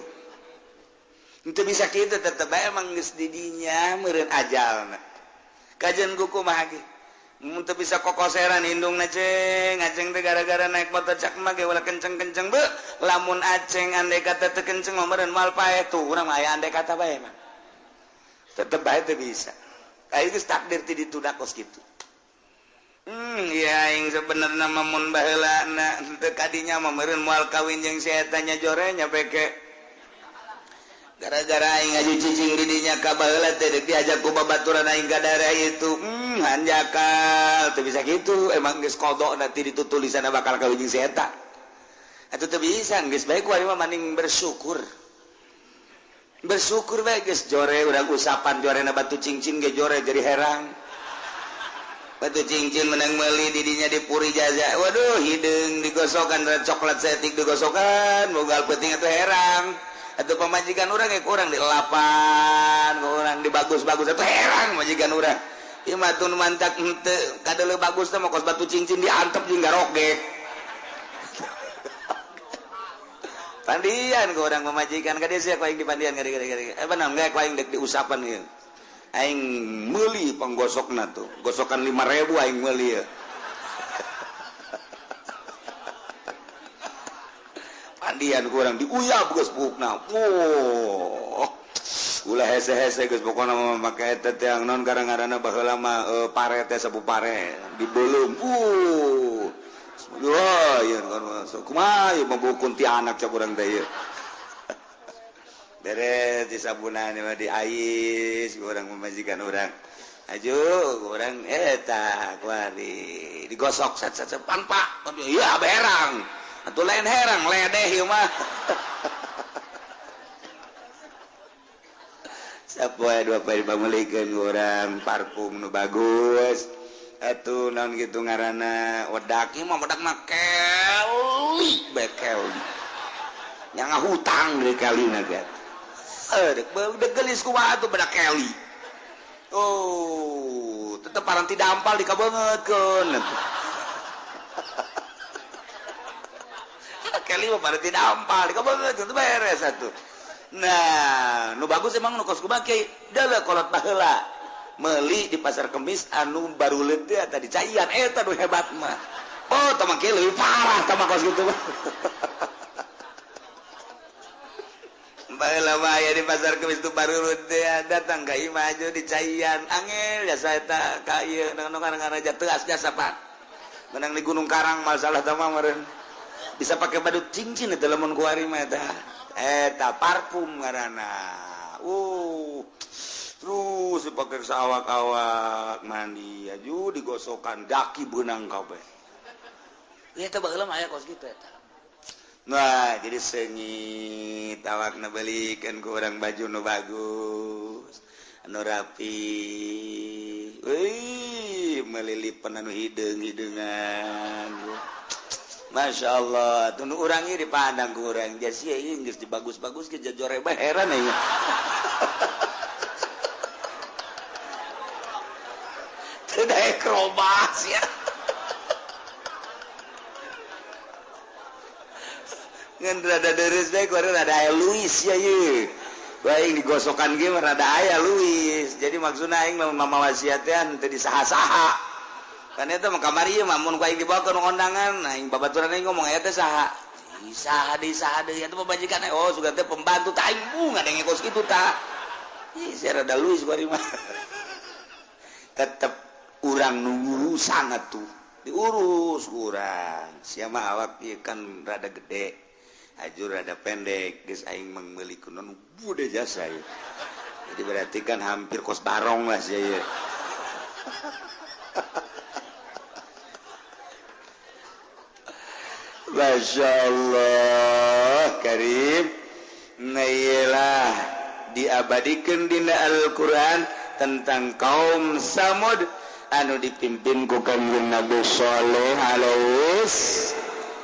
Henteu bisa kitu tetep bae emang geus di dinya meureun ajalna. Kajeun kumaha ge mun teu bisa kokoseran indungna ceng aceng teh gara-gara naik motor cak mah ge ulah kenceng-kenceng beuh lamun aceng andai kata teu kenceng mah meureun moal paeh tuh urang mah aya andai kata bae mah tetep bae teu bisa ka geus takdir ti dituna kos kitu. Ya aing sebenarna mah mun baheulana teu kadinya mah meureun moal kawin jeung si eta nya jore nya peke gara-gara aing aju cicing di dinya ka baheula teh deuk diajak ku babaturan aing ka daerah itu hanjakal teu bisa kitu emang geus qada nanti ditutulisanna bakal kawin jeung si eta atuh teu bisa geus bae ku ari mah maning bersyukur bersyukur bae geus jore urang usapan jorena batu cincin ge jore jadi herang batu cincin menang meuli di dinya di puri jaza waduh hideung digosokan coklat setik digosokan mogal peuting atuh herang atau pemajikan orang ya kurang di lapan kurang di bagus-bagus atau herang majikan orang ieu mah tun mantak henteu kadeuleu bagus teh mah kos batu cincin diantep jeung garogek pandian ku urang pemajikan ka dieu sia ku aing dipandian gade-gade eh benar ge ku aing deuk diusapan ieu aing meuli panggosokna tuh gosokan 5000 aing meuli ieu pandian kurang diuyap geus buukna. Wah. Ulah hese-hese geus pokona mah make eta teh naon gara-garana baheula mah pare teh sapu pare dibeuleum. Wah, ieu kan masuk. Kumaha ieu mah buku kuntianak cak urang teh ieu. Beres disabunan mah diais urang pamajikan urang. Aju urang eta kuari digosok sat sat pan pak. Iya berang. Atuh lain herang ledeh ieu mah. Sapoe dua poe dipameulikeun urang parfum nu bagus. Atuh naon kitu ngaranna wedak ieu mah wedak mah keli bae keli. Nya ngahutang deui kalina ge. Deuk geulis kumaha atuh bedak keli. Oh, tetep paranti dampal dikabeungeutkeun. Kali mah pada tidak ampal, dikabeungeut itu beres atuh. Nah, nu bagus emang nu kos kumaha kiai, deuleu kolot baheula. Meuli di pasar Kemis anu baruleut teh eta dicaian eta nu hebat mah. Oh, tah mah kieu leuwih parah tah mah kos kitu mah. Baheula mah aya di pasar Kemis tu baruleut teh datang ka imah aju dicaian angel jasa eta ka ieu nu ngaranna teas jasa pak. Menang di Gunung Karang masalah tah mah meureun. Bisa pakai badut cincin itu lamun kuari mah eta. Eta parfum ngaranna. Terus dipakai saawak-awak mandi aju digosokan daki beunang kabeh. Ieu teh baheula mah aya kos kitu eta. Nah, jadi seungit awakna beulikeun ku urang baju nu bagus, anu rapi. Euy, meulilipan anu hideung-hideungan. Masya Allah, tunu urang ieu dipandang ku urang jas ieu geus dibagus-bagus ke jajore bae heran ieu. Teu daek robah sia. Ngan rada deres bae kuari rada aya Luis ya ye. Baik digosokan ge mah rada aya Luis. Jadi maksudna aing lamun mama wasiat teh teu disaha-saha. Kan eta mah kamari mah mun ku aing dibawa ke kondangan, aing babaturan aing ngomong aya teh saha. Saha deui saha deui eta pamajikan oh sugan teh pembantu tah aing bunga denge kos kitu tah. Ih sia rada Luis kuari mah. Tetep urang nu ngurusan atuh. Diurus urang. Sia mah awak ieu kan rada gede. Ajur rada pendek geus aing meuli kunon bude jasa ieu. Jadi berarti kan hampir kos barong lah sia ieu. Masya Allah Karim. Nah iyalah diabadikan dina Al-Quran tentang kaum Samud anu dipimpin ku Kangjeng Nabi Shaleh alaihi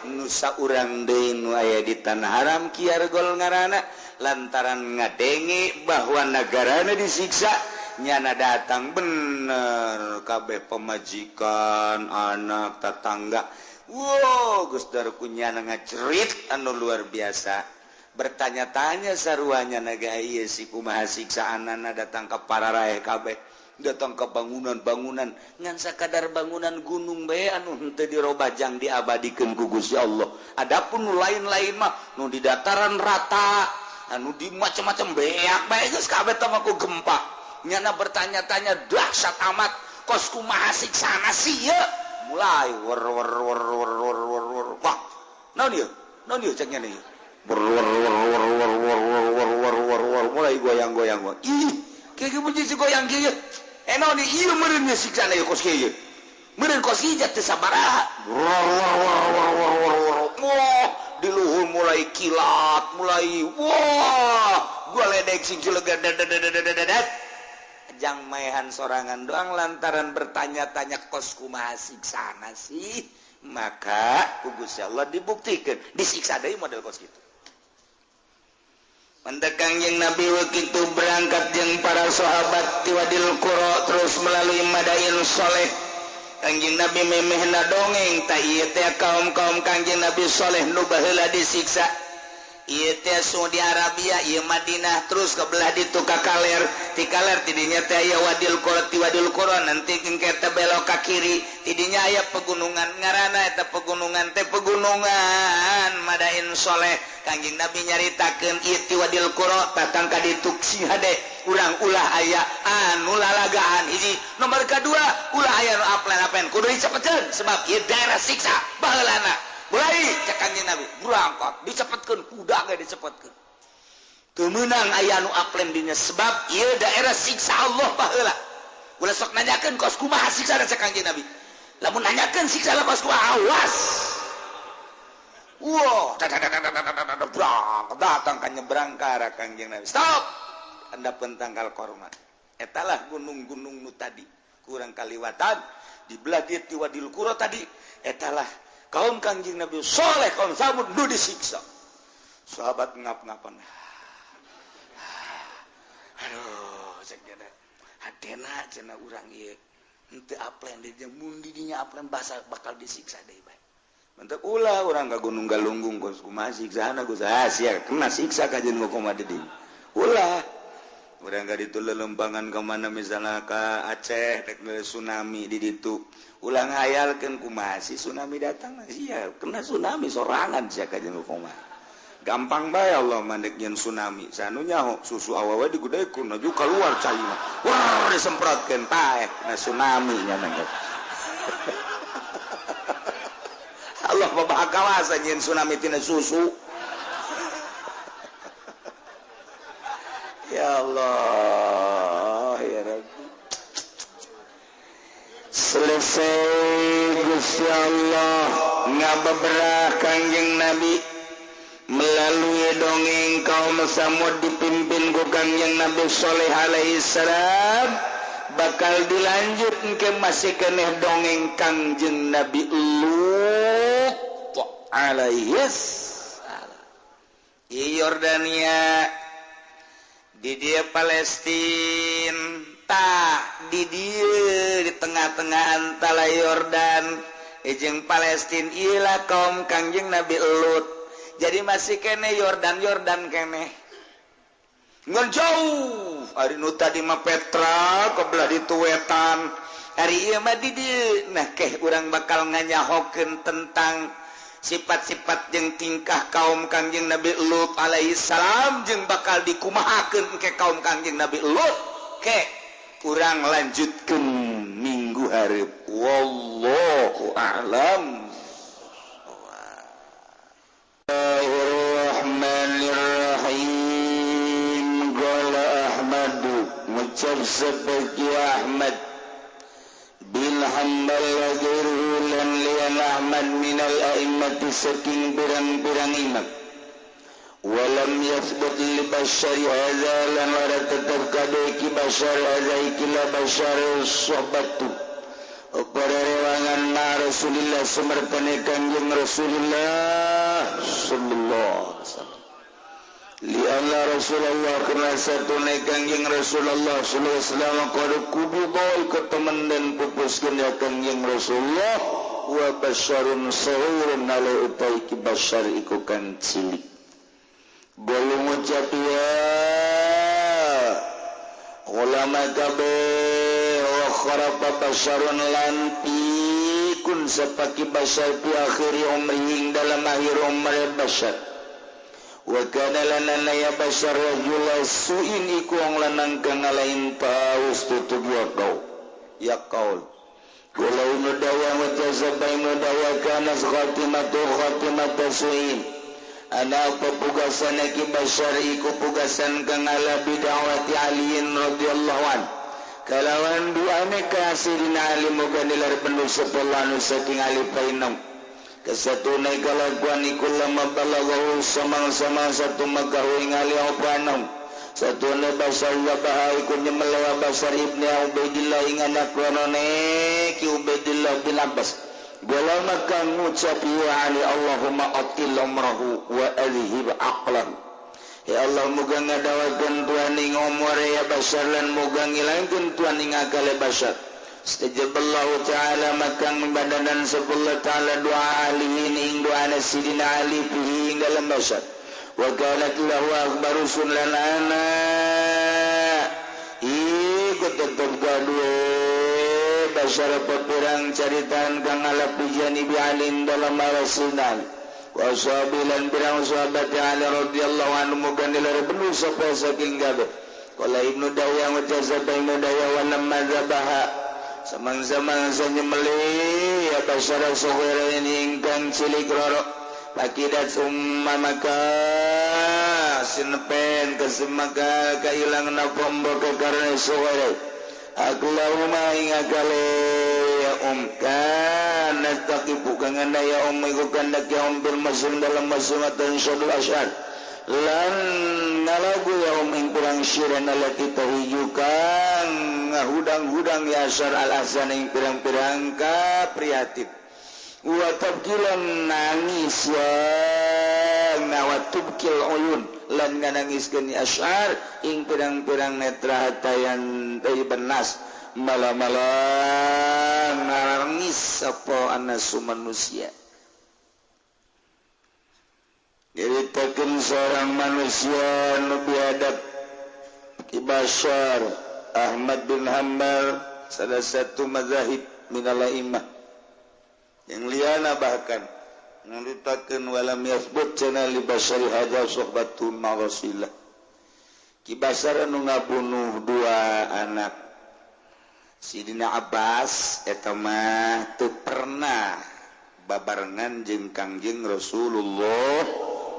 nusa urang deui nu aya di tanah haram Kiargol ngaranna lantaran ngadenge bahwa nagarana disiksa nyana datang bener kabeh pemajikan anak tetangga. Wow geus darku nyana ngacerit anu luar biasa bertanya-tanya saruanya naga ieu si kumaha siksaanana datang ka para raeh kabeh datang ke bangunan-bangunan ngan sakadar bangunan gunung bae anu henteu dirobajang diabadikeun ku Gusti Allah. Adapun nu lain-lain mah nu di dataran rata anu di macam-macam beak bae geus kabeh teh mah ku gempa. Nyana bertanya-tanya dahsyat amat kos kumaha siksana sih ieu. Mulai wer wer wer wer wer wer wer wah naon ieu naon ieu cek nyana ieu wer wer wer wer wer wer wer wer wer wer mulai goyang-goyang ih kieu bunyi si goyang kieu. Eno ni ieu meureun siksana ieu kos kieu. Meureun kos ieu teu sabaraha. Wah, di luhur mulai kilat, mulai wah, gua ledek sing cilegan dadat. Jang maehan sorangan doang lantaran bertanya-tanya kos kumaha siksana sih, maka ku Gusti Allah dibuktikan disiksa deui model kos kitu. Mentekang yang Nabi begitu berangkat jeung para sahabat ti Wadil Qura terus melalui Madain Soleh. Kangjeng Nabi memehna dongeng ta ieu teh kaum-kaum Kangjeng Nabi Soleh nu baheula disiksa. Ieu teh Saudi Arabia, ieu Madinah terus ke belah ditu ka kaler, ti kaler tidinya teh aya Wadil Qura, ti Wadil Qura nanti engke teh belok ka kiri, tidinya aya pegunungan ngaranna eta pegunungan teh pegunungan Madain Soleh. Kangjeng Nabi nyaritakeun ieu ti Wadil Qura datang ka ditu sing hade urang ulah aya anu lalagaan hiji nomor kadua ulah aya nu aplen-aplen kudu dicepetkeun sebab ieu daerah siksa baheulana. Mulai cek Kangjeng Nabi berangkat dicepetkeun kuda ge dicepetkeun teu meunang aya anu aplen dinya sebab ieu daerah siksa Allah baheula. Ulah sok nanyakeun kos kumaha siksa cek Kangjeng Nabi lamun nanyakeun siksa kos kumaha awas. Wah, datang ka nyebrang ka arah Kangjeng Nabi. Stop. Anda pentangkal korma. Etalah gunung-gunung nu tadi kurang kaliwatan di belah dieu ti Wadil Qura tadi. Etalah kaum Kangjeng Nabi Soleh, kaum Samud nu disiksa. Sahabat ngap-ngapan. Aduh, cek dia hadena cenah urang ieu. Henteu aplen di dieu mun di dinya aplen basa bakal disiksa deui bae. Mentek ulah urang ka Gunung Galunggung kos kumaha siksana Gus sia kena siksa kajeun kumaha di dieu. Ulah urang ka ditu lelempangan ka mana misalnya ka Aceh rek tsunami di ditu. Ulah ngayalkeun kumaha si tsunami datang sia kena tsunami sorangan sia kajeun kumaha. Gampang bae Allah mandek nyeun tsunami. Sanu nyaho susu awewe digudekeun aju keluar caina. Wah disemprotkeun paeh kena tsunami nya nangge. Allah maha kawasa nyeun tsunami tina susu. Ya Allah, ya Rabbi. Selesai Gusti Allah ngabeberah Kangjeng Nabi melalui dongeng kaum Samud dipimpin ku Kangjeng Nabi Shaleh alaihi salam bakal dilanjut ke masih keneh dongeng Kangjeng Nabi Lut alaihi salam. Di Yordania, di dia Palestina, Tah di dieu di tengah-tengah antara Yordan jeung Palestina ilah kaum Kangjeng Nabi Lut. Jadi masih kene Yordan Yordan kene. Ngan jauh ari nu tadi mah Petra kebelah ditu wetan. Ari ieu mah di dieu. Nah keh urang bakal nganyahokeun tentang sifat-sifat jeung tingkah kaum Kangjeng Nabi Lut alaihi salam jeung bakal dikumahakeun ke kaum Kangjeng Nabi Lut. Ke urang lanjutkeun minggu hareup. Wallahu a'lam. Bismillahirrahmanirrahim. Qala Ahmadu ngucap sebagai Ahmad bin Hanbal wa ghairuhu lan liyan Ahmad minal a'immati saking pirang-pirang imam. Walam yathbut li bashari hadza lan ora tetep kabeh ki bashar hadza iki la bashar sohbatu para rewangan ma Rasulillah sumertane Kangjeng Rasulullah sallallahu alaihi wasallam. Li anna Rasulullah kana satune Kangjeng Rasulullah sallallahu alaihi wasallam qad kubida iku temen den pupuskeun ya Kangjeng Rasulullah wa basyarun sahurun ala utai ki basyar iku kang cilik. Golong ngucap ya ulama kabeh wa kharafa basyarun lan pikun sapaki basyar fi akhiri umrihi dalam akhir umur basyar. Wa kana lana ya basyar rajula su'in iku wong lanang kang ngalain paus tutug ya kau ya kaul. Walau nudawa wa tazabai nudawa kana khatimatu khatimatu su'in. Ana pepugasan ki basyar iku pugasan kang ala bid'awati aliin radhiyallahu an. Kalawan duane ka Sayyidina Ali muga nilar penuh sepuluh saking Ali painong. Kesatune kalakuan iku lama balaghahu samang-samang satu makahu ing Ali apa anom. Satune basar wa baha iku nyemelewa Basar ibni Ubaidillah ing anak lanone ki Ubaidillah bin Abbas. Golama kang ngucap ya Ali Allahumma atil umrahu wa adhib aqlahu. Ya Allah muga ngadawakeun tuan ing umure ya Basar lan muga ngilangkeun tuan ing akale Basar. Istajaballahu ta'ala makang badanan sepuluh ta'ala doa Ali ing doa Sidina Ali fihi ing dalam Basar. Wa kanat lahu akbaru sunan ana iku tetep gaduh Basar pepirang caritaan kang ala pijani bi alin dalam rasulan wa sahabilan pirang sahabat Ali radhiyallahu anhu muga nilar benuh sapa saking kabeh. Qala Ibnu Dawya wa jazaba Ibnu Dawya wa lamma dzabaha samang-samang sanyemeli ya Basar saghira ini ingkang cilik roro pakidat summa maka sinepen kesemaka kailang napombo karena saghira aku lauma ing akale ya kana taqibu kang anda ya iku kandak ya bil masum dalam masumatan syadul asyar lan nalagu ya ing pirang syiran allati tahiju kang ngahudang-hudang ya asyar al ahsan ing pirang-pirang kaprihatin wa tabkilan nangis ya wa tubkil uyun lan nganangiskeun asyar ing pirang-pirang netra hatayan benas mala-mala nangis sapa anasu manusia. Nyaritakeun seorang manusia nu biadab Ki Basyar Ahmad bin Hanbal salah satu mazahib minal a'immah yang liana bahkan nyaritakeun walam yathbut cenah li basyari hadza suhbatun ma Rasulillah. Ki Basyar nu ngabunuh dua anak Sidina Abbas eta mah teu pernah babarengan jeung Kangjeng Rasulullah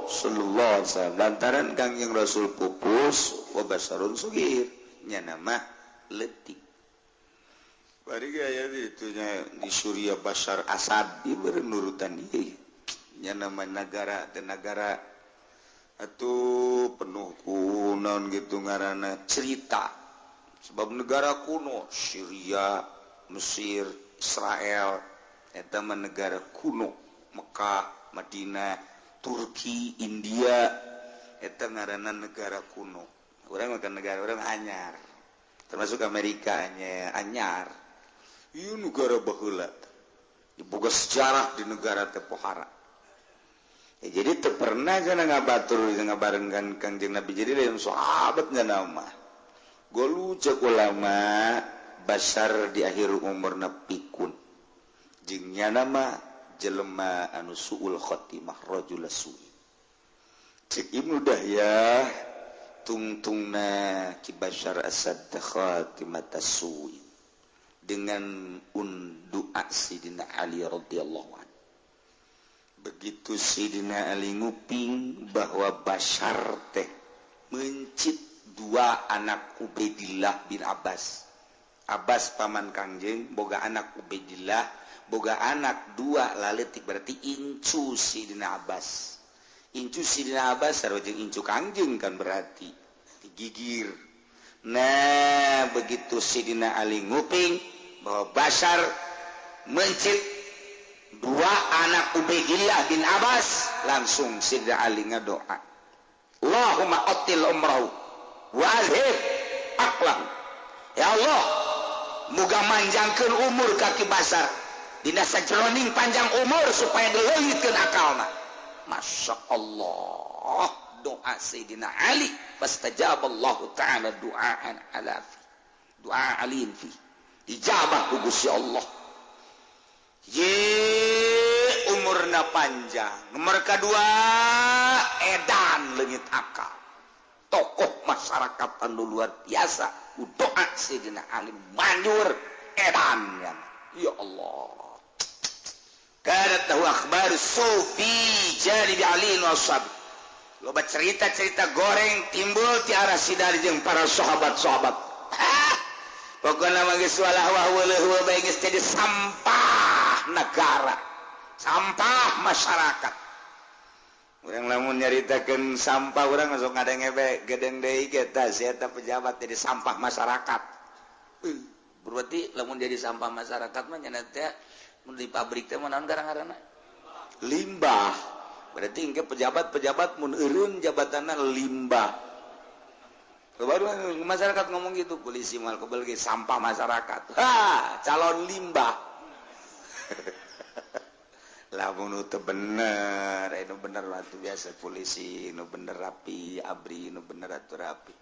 sallallahu alaihi wasallam lantaran Kangjeng Rasul pupus wa basarun sugir nya mah leutik. Bari gaya itunya di Suriah Bashar Asad ieu nurutan ieu nya nama negara teh negara atuh penuh ku naon gitu ngaranna cerita sebab negara kuno Syria, Mesir, Israel eta mah negara kuno Mekah, Madinah, Turki, India eta ngaranna negara kuno. Urang mah negara urang anyar. Termasuk Amerika nya anyar. Ieu negara baheula. Diboga sejarah di negara teh pohara. Ya, jadi teu pernah cenah ngabatur ngabarengkan Kangjeng Nabi jadi lain sahabat nya mah. Golu cek ulama Basar di akhir umurna pikun. Jeung nyana mah jelema anu suul khotimah rajul su'i. Cek Ibnu Dahyah tungtungna Ki Bashar Asad khatimata su'i dengan undu'a Sidina Ali radhiyallahu anhu. Begitu Sidina Ali nguping bahwa Bashar teh mencit dua anak Ubaidillah bin Abbas. Abbas paman Kangjeng boga anak Ubaidillah, boga anak dua laletik berarti incu Sidina Abbas. Incu Sidina Abbas sarua jeung incu Kangjeng kan berarti digigir. Nah, begitu Sidina Ali nguping bahwa Bashar mencit dua anak Ubaidillah bin Abbas, langsung Sidina Ali ngadoa, Allahumma atil umrahu wa azhib aqlahu. Ya Allah, muga manjangkeun umur ka Ki Bashar dina sajeroning panjang umur supaya dileungitkeun akalna. Masya Allah, doa Sayyidina Ali fastajaballahu ta'ala du'aan ala fi du'a aliin fi ijabah ku Gusti Allah. Ye umurna panjang, nomor kedua edan leungit akal, tokoh masyarakat anu luar biasa. Doa Sayyidina Ali manjur edan ya, ya Allah. Kanat lahu akhbar sufi janibi Ali wa ashab. Loba cerita-cerita goreng timbul ti arah sidar jeung para sahabat-sahabat. Pokona mah geus walah wah weuleuh bae geus jadi sampah negara, sampah masyarakat. Urang lamun nyaritakeun sampah urang masuk ngadenge bae gedeng deui ge tah si eta pejabat jadi sampah masyarakat. Berarti lamun jadi sampah masyarakat mah nya teh mun di pabrik teh mah naon garang-garangna? Limbah. Berarti engke pejabat-pejabat mun eureun jabatanna limbah. Baru masyarakat ngomong gitu, polisi mal kebel ge sampah masyarakat. Ha, calon limbah. Lamun teu bener, anu bener atuh biasa polisi, nu bener rapi, abri nu bener atuh rapi.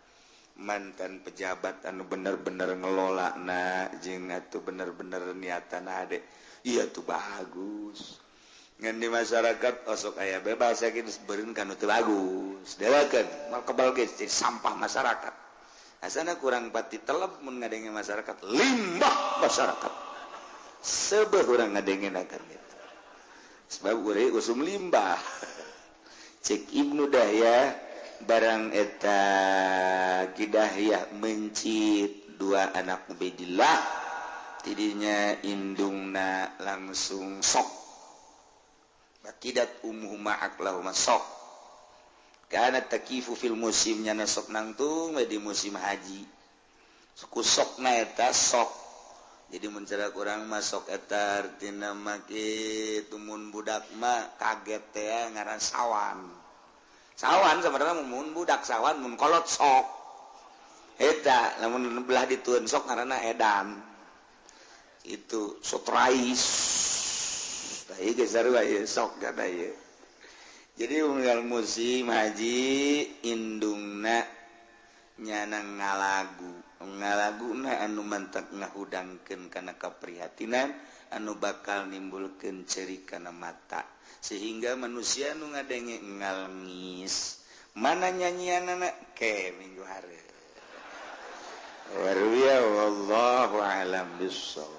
Mantan pejabat anu bener-bener ngelola na jeung atuh bener-bener niatan hade. Iya tuh bagus. Ngan di masyarakat osok aya bebas yakin beureun kanu teu bagus. Delakeun mal kebal ge jadi sampah masyarakat. Asana kurang pati telep mun ngadenge masyarakat, limbah masyarakat. Sebeuh urang ngadenge akan itu. Sebab urang usum limbah. Cek Ibnu Dahyah barang eta Ki Dahyah mencit dua anak Ubaidillah tidinya indungna langsung sok. Bakidat ummuhuma aqlahuma sok. Kana takifu fil musim nyana sok nangtung di musim haji. Suku sokna eta sok. Jadi mun cara kurang masuk eta artina mah kitu mun budak mah kaget teh ngaran sawan. Sawan sebenarnya mun budak sawan mun kolot sok. Eta lamun belah ditueun sok ngaranna edan. Itu sotrais. Tah ieu geus sarua ieu sok kana ieu. Jadi unggal musim haji indungna nyana ngalagu. Ngalaguna anu mantak ngahudangkeun kana kaprihatinan anu bakal nimbulkeun ceri kana mata sehingga manusia nu ngadenge ngalngis mana nyanyianana ke minggu hareup. Warwiya wallahu alam bissawab.